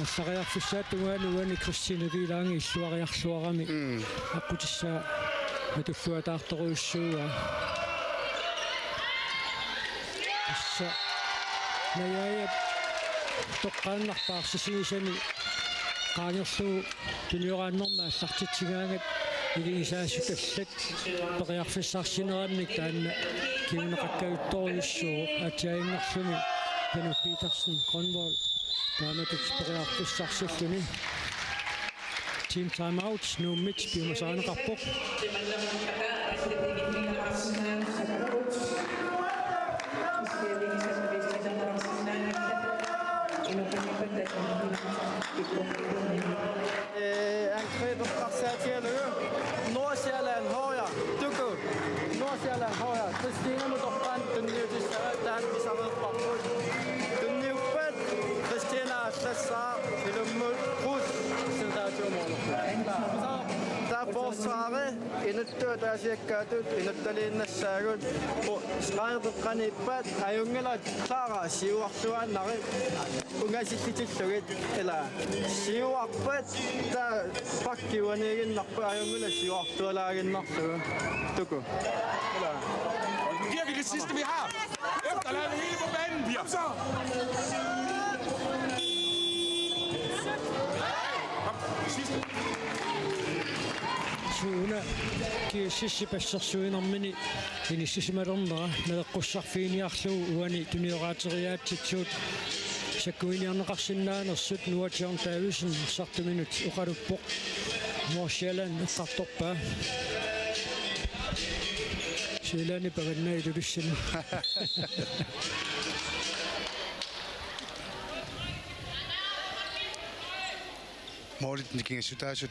Arsariarfissaata tungaanut uani Christine Vilangi illuariarluarami. Mm. Aqqutissaa matulluataartorujussuuaa. Tassa Najaajap toqqaannarpaa arsaq sigisani qaangerlugu tunioraannermi aallartitsigaangat iligisaasut allat periarfissarsinerannik taanna kinguneqakkajuttorujussuuvoq, aatsaaginnarluni Benno Petersen Grønvold taamatut periarfissarsilluni. Team timeout, Nuummit piumasarineqarpoq. Eh, angrebet passaatigalugu. Nordsjælland højre. Tuku. Nordsjælland højre. Christina Mudorpan tunniutissaa taanna pisareerparput. Tunniuppat Christina allassaa ilummut Cruz sentaatiumoorlugu. Taava forsvari inuttut ataasiakkaatut inuttaliinnassaagut, po-, stregip qeqqaniippat ajunngilaq Clara siuartuaannarpoq ungasillitillugit, ila siuarpat taava pakki uaniiginnarpoq ajunngilaq siuartualaaginnarlugu. Tuku. Ila. Det er vi det sidste, vi har. Efterlader det hele på banen, Pia. Kom så. Kom, sidste. Suuna G S S-ip assersuinermini inissisimalernera naleqqussarfiginiarlugu uani tunioraateriaatsitsisuut sakkuiniarneqarsinnaanersut. Noah John Davidsen arsartuminut oqaluppoq. Nordsjælland eqqartorpaa. Sjællandip avannaa Ilulissani. Målit nikingassutaasut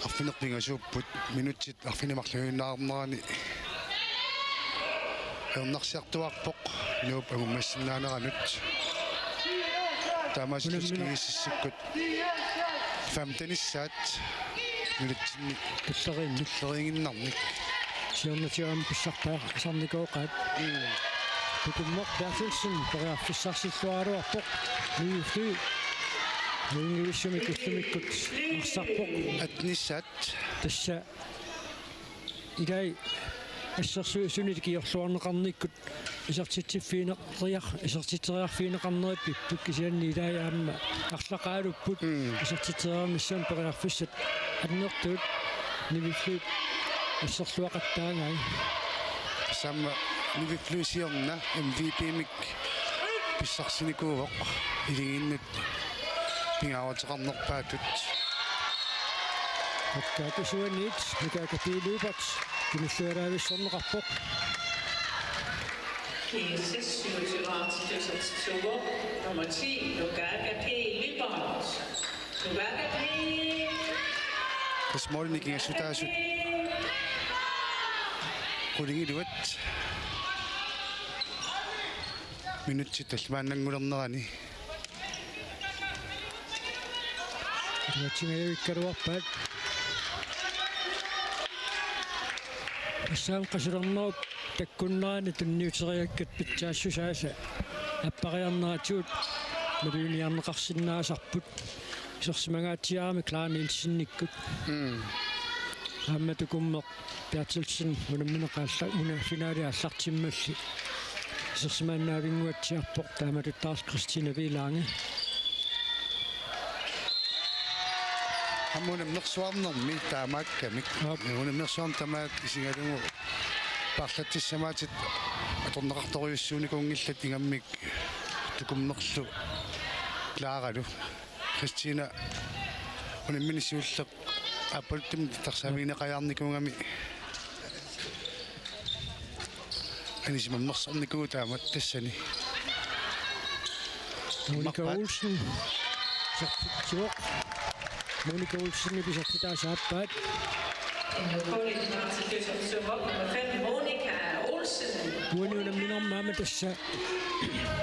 arfineq-pingasuupput, minutsit arfineq-marluinnaarnerani ajornarsiartuaarpoq Nuup angummassinnaaneranut. Taamaasilluni Unammineq. G S S-ikkut femtenissaat minutsinni tulleriinni. Tulleriiginnarnik. Siornatigut aamma pissartaasarnikooqaat. Mm. Tukummoq Berthelsen periarfissarsilluaraluarpoq. Nivi Fly. Nunngivissumik ullumikkut arsarpoq. Attenissaat. Tassa ilai assersuisuni ikiorluarneqarnikkut isertitsiffigineqariar-, isertitseriarfigineqarneripput kisianni ilai aamma arlaqaalupput. Mm. Isertitseriarnissamut periarfissat annertuut Nivi Fly asserluaqattaagai. Tassami Nivi Fly siorna M V P-mik pissarsinikuuvoq iligiinnut pingaaruteqarnerpaatut. Pakkaat isuaniit Mikael Kapi Lyberth tunullualaavissorneqarpoq. G S S syvogtyve, nummer ti, Lukaga P. Lyberth. Tassa målini nikingassutaasut qulingiluat. Minutsit tallimaannanngulernerani. Iluatsingajavikkaluarpaat. Tassami qasulernerup takkunnerani tunniuteriakkat pitsaassusaasa appariarneratigut maluginiarneqarsinnaasarput. Isersimangaatsiarami Clara Nielsenikkut. Mm. Aamma Tukummeq Berthelsen unammineq aalla-, una finale aallartimmalli isersimaannaavinnguatsiarpoq, taamatuttaaq Christina Wielange. Aamma unammersuarnermi taamaakkamik. Aap. Unammersuarneq tamaat isigalugu paarlatissamaatit atorneqartorujussuunikuunngillat, ingammik Tukummerlu Claralu. Christina unammineq siulleq aappaluttumik tarsaavigineqajaarnikuugami anisimammersornikuuvoq taamatut tassani. Monika Marpaat. Olsen. Isertitsivoq. Monika Olsen isertitaasa aappaat. Monika Olsen. Uani unamminermi aamma tassa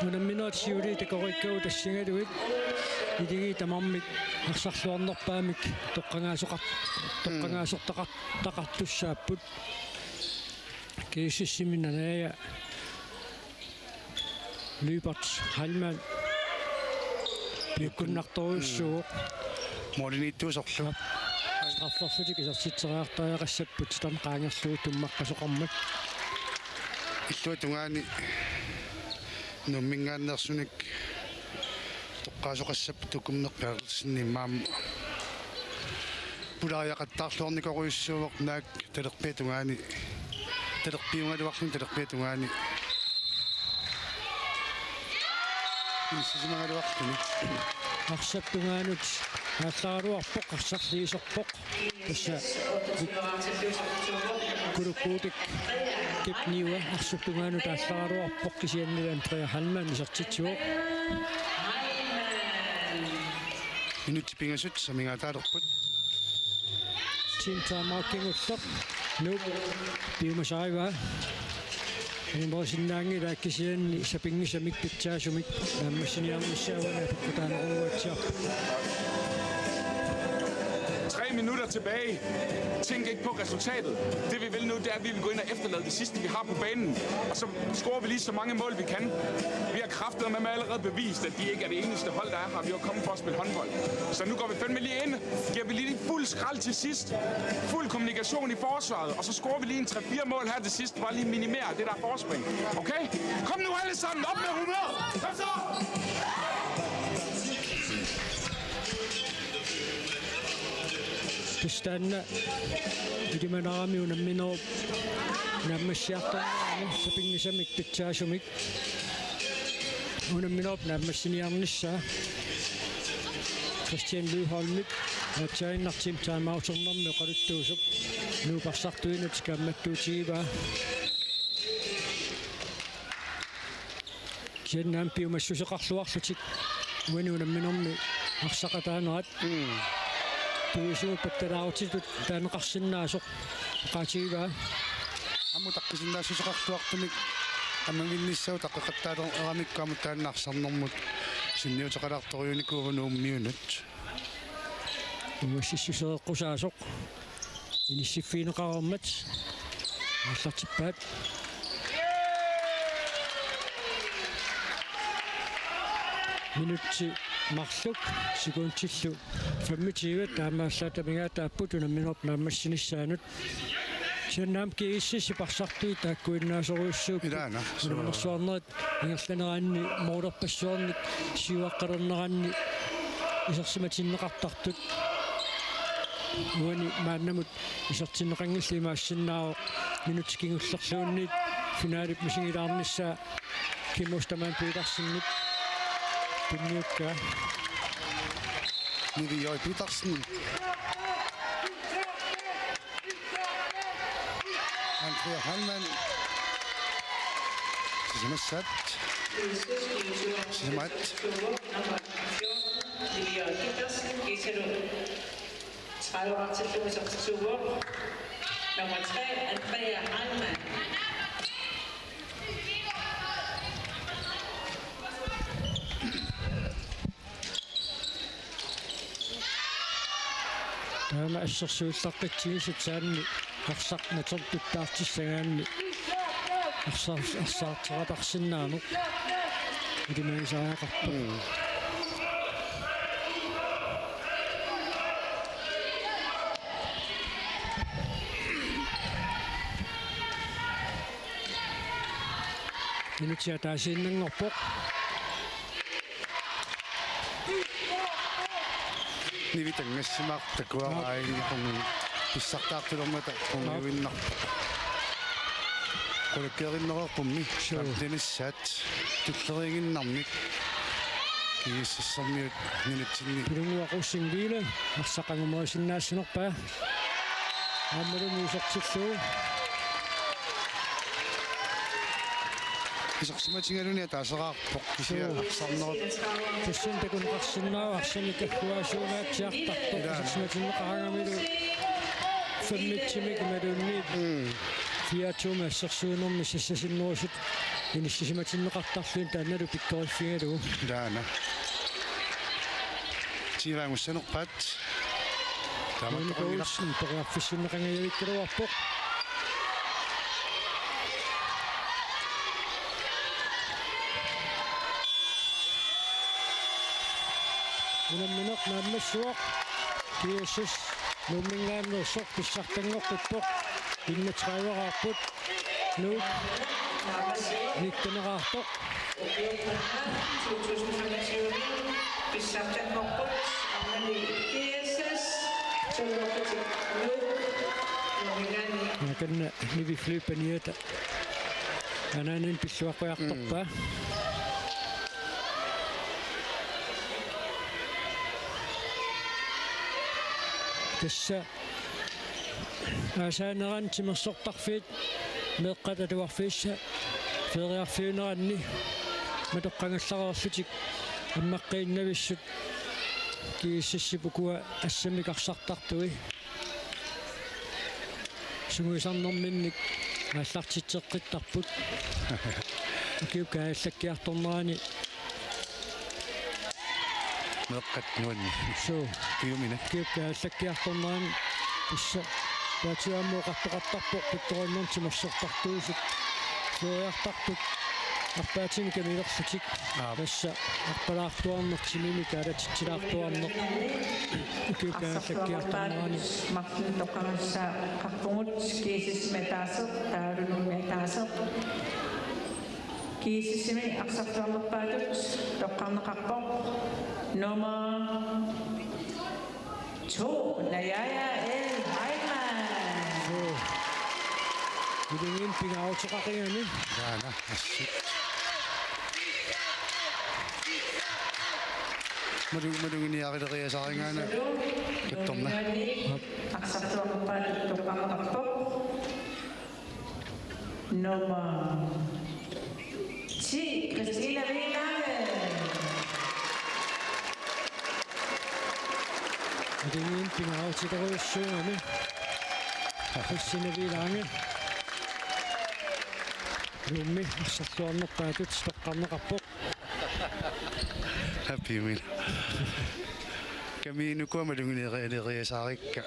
unamminerit siuliini takoreerpagut tassigalugit. Niligi tamarmik arsarluarnerpaamik toqqagaasoqar-, toqqagaasortaqar-, taqartussaapput. G S S-imi Nanaja Lybert Heilmann piukkunnartorujussuuvoq. Målimiittuusorlu. Strafferlutik isertitseriartariaqassapput, taanna qaangerlugu tummaqqasoqarmat. Illuatungaani Nuumminngaanneersunik toqqaasoqassapput Tukummeq Berthelsen, immaqa pulaariaqattaarluarnikorujussuuvoq naak talerpiata tungaani, talerpiugaluarluni talerpiata tungaani inissisimagaluarluni. Arsap tungaanut aallaraluarpoq, arsarli iserpoq. Tassa Kulukuutik Kip Niua arsap tungaanut aallaraluarpoq, kisianni Andrea Heilmann isertitsivoq. Minutsit pingasut sammingaataalerput. Team timeout kingulleq. Nuup piumasarivaa. Immerisinnaanngilaa, kisianni sapinngisamik pitsaasumik naammassiniarnissaa uani apeqqutaanerunnguatsiarpoq. Tre minutter tilbage. Tænk ikke på resultatet. Det vi vil nu, det er, at vi vil gå ind og efterlade det sidste, vi har på banen. Og så scorer vi lige så mange mål, vi kan. Vi har kraftedeme allerede bevist, at de ikke er det eneste hold, der er her. Vi er jo kommet for at spille håndbold. Så nu går vi fandme lige ind, giver vi lige fuld skrald til sidst. Fuld kommunikation i forsvaret, og så scorer vi lige en tre-fire mål her til sidst. Bare lige minimere det der forspring. Okay? Kom nu alle sammen, op med humøret! Kom så! Tassa taanna ilimanarami unamminerup naammassiartornerani sapinngisamik pitsaasumik unamminerup naammassiniarnissaa. Christian Lydholmip aatsaannguaq timeouternermi oqaluttuusoq Nuup arsartuinut kaammattuutigivaa. Kisianni aamma piumassuseqarluarlutik uani unamminermi arsaqataanerat. Mm. Tuisugut pattalaarutitut taaneqarsinnaasoq oqaatigivaa. Aamma utaqqisinnaassuseqarluartumik ammavinnissaq utaqqeqattaaler-, eramikku aamma taanna arsarnermut sunniuteqalaartorujuunikuuvoq Nuummiunut. Uassissusereqqusaasoq inissiffigineqareermat aallartippaat. Minutsit marluk sekundillu femogtyve taamaallaat amigaataapput unamminerup naammassinissaanut. Kisianni aamma G S S-ip arsartui taakkuinnaasorujussuupput. Ilaana, suu. Unammersuarnerit ingerlaneranni, moolerpassuarnik siuaqqalerneranni isersimatinneqartartut. Uani maannamut isertinneqanngillat, imaassinnaavoq minutsit kingullerluunniit finalip misigilaarnissaa Kim Ostermann Petersenip tunniukkaa. Nivi J. Petersen. Andrea Heilmann. Sisamassaat. Sisamaat. Lilian Petersen, Giselu, tredive år til fem og tyve år. Nummer tre, Andrea Heilmann. Taama assersuullaqqissaartut saanni arsaq natertuttaartissagaanni arsaq, arsaq arsarteqartarsinnaaneq ilimagisariaqarpoq. Mm. Minutsit ataasiinnanngorpoq. Nivi tanngassimaartoq takuaraanni qumi pissartaartulermata qumiuinnarpoq. Qulakkeerinneqarpummi. Suu. Femtenissaat tulleriiginnarmik. GSS-ermiut nunatsinni. Pilunnguaq Rosing Wille, arsaq angumerisinnaassanerpaa. Aammalu nuusertillugu. Isersimatigaluni ataaseraarpoq kisianni. Suu. Arsarnerup. Tassani takuneqarsinnaavoq arsamik agguaasuunaatsiartartoq. Ilaa. Isersimatinneqaraangamilu femmitsimik imaluunniit. Mm. Fiatsuumi assersuinermi sassasinnerusut inissisimatinneqartarluni taannalu pikkoriffigalugu. Taanna. Tiivaangussanerpaat. Taama Toni toqunngilaq. Poulsen periarfissinneqangajavikkaluarpoq. Unammineq naammassivoq. GSS Nuumminngaanneersoq pissartanngoqqippoq. Enogtrediveraarput. Nuuk nitteneraartoq. Pissartanngorput aamma GSS toogfyrre Nuuk. Nuumminngaanniit. Nakanna Nivi Flyberniata anaananik pilluaqqujartorpaa. Mm. Tassa aasaanerani timersortarfiit meeqqat atuarfiisa feeriarfiuneranni matoqqagallareerlutik ammaqqiinnavissut GSS-ip ukua assammik arsartartui sungiusarnerminnik aallartitseqqittarput. Ukiup kaajallakkiartornerani Meeqqat nuanni. Suu. Piumina. Ukiup kaajallakkiartornerani tassa paatsuammut oqartoqartarpoq pittorinnermi timersortartuusut. Feeriartartut arpaatinik kamilerlutik. Aap. Tassa arpalaartuarneq timimik kaalatitsilaartuarneq. Ukiup kaajallakkiartornerani. Martin toqqagassaaqarpugut GSS-imi ataaseq, taavalu Nuummi ataaseq. GSS-imi arsartuarnerpaatut toqqarneqarpoq nummer to, Najaja L. Heilmann. Suu. Ilingiin pingaaruteqaqigami. Taanna, assut. Malu-, maluginiarileriasaarigaana kattorna. Arsartuarnerpaatut toqqarneqarpoq nummer ti, Christina Wienange. Ilingiin pingaaruteqarujussuugami. Christina Wienange. Nuummi arsartuarnerpaatut toqqarneqarpoq. Happy min. Kamiinnukua maluginiarileriasaarikka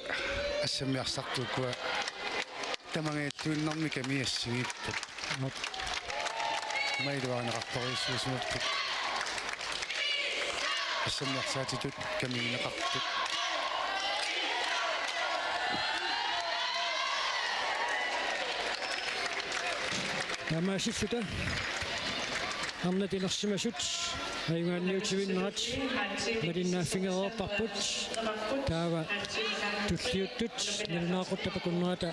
assammiarsartukkua. Tamangajalluinnarmi kamiit assigiipput. Aap. Ima iluarineqartorujussuusimapput. Assammiarsaatitut kamigineqartut. Taamaasilluta arnat inersimasut ajugaanniutivinnerat malinnaaffigereerparput. Taava tulliuttut nalunaaquttap akunnerata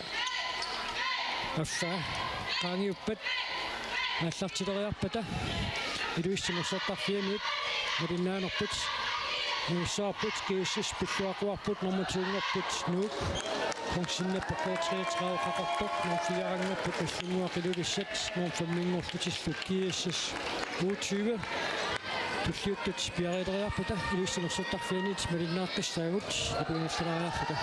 affaa qaangiuppat aallartileriarpata Ilulissat timersortarfianiit malinnaanerput. Nuussaarput GSS pilluaqquarput nummer to-nngorput Nuuk. Bronzennaapput K treogtredive Qaqortoq, nummer fire-nngorput Qallunnguaq Ilulissat, nummer fem-nngorlutillu GSS U tyve. Tulliuttut piareeriarpata inuussanersortarfianit malinnaaqqissinnaagut apiinnerlaariarluta.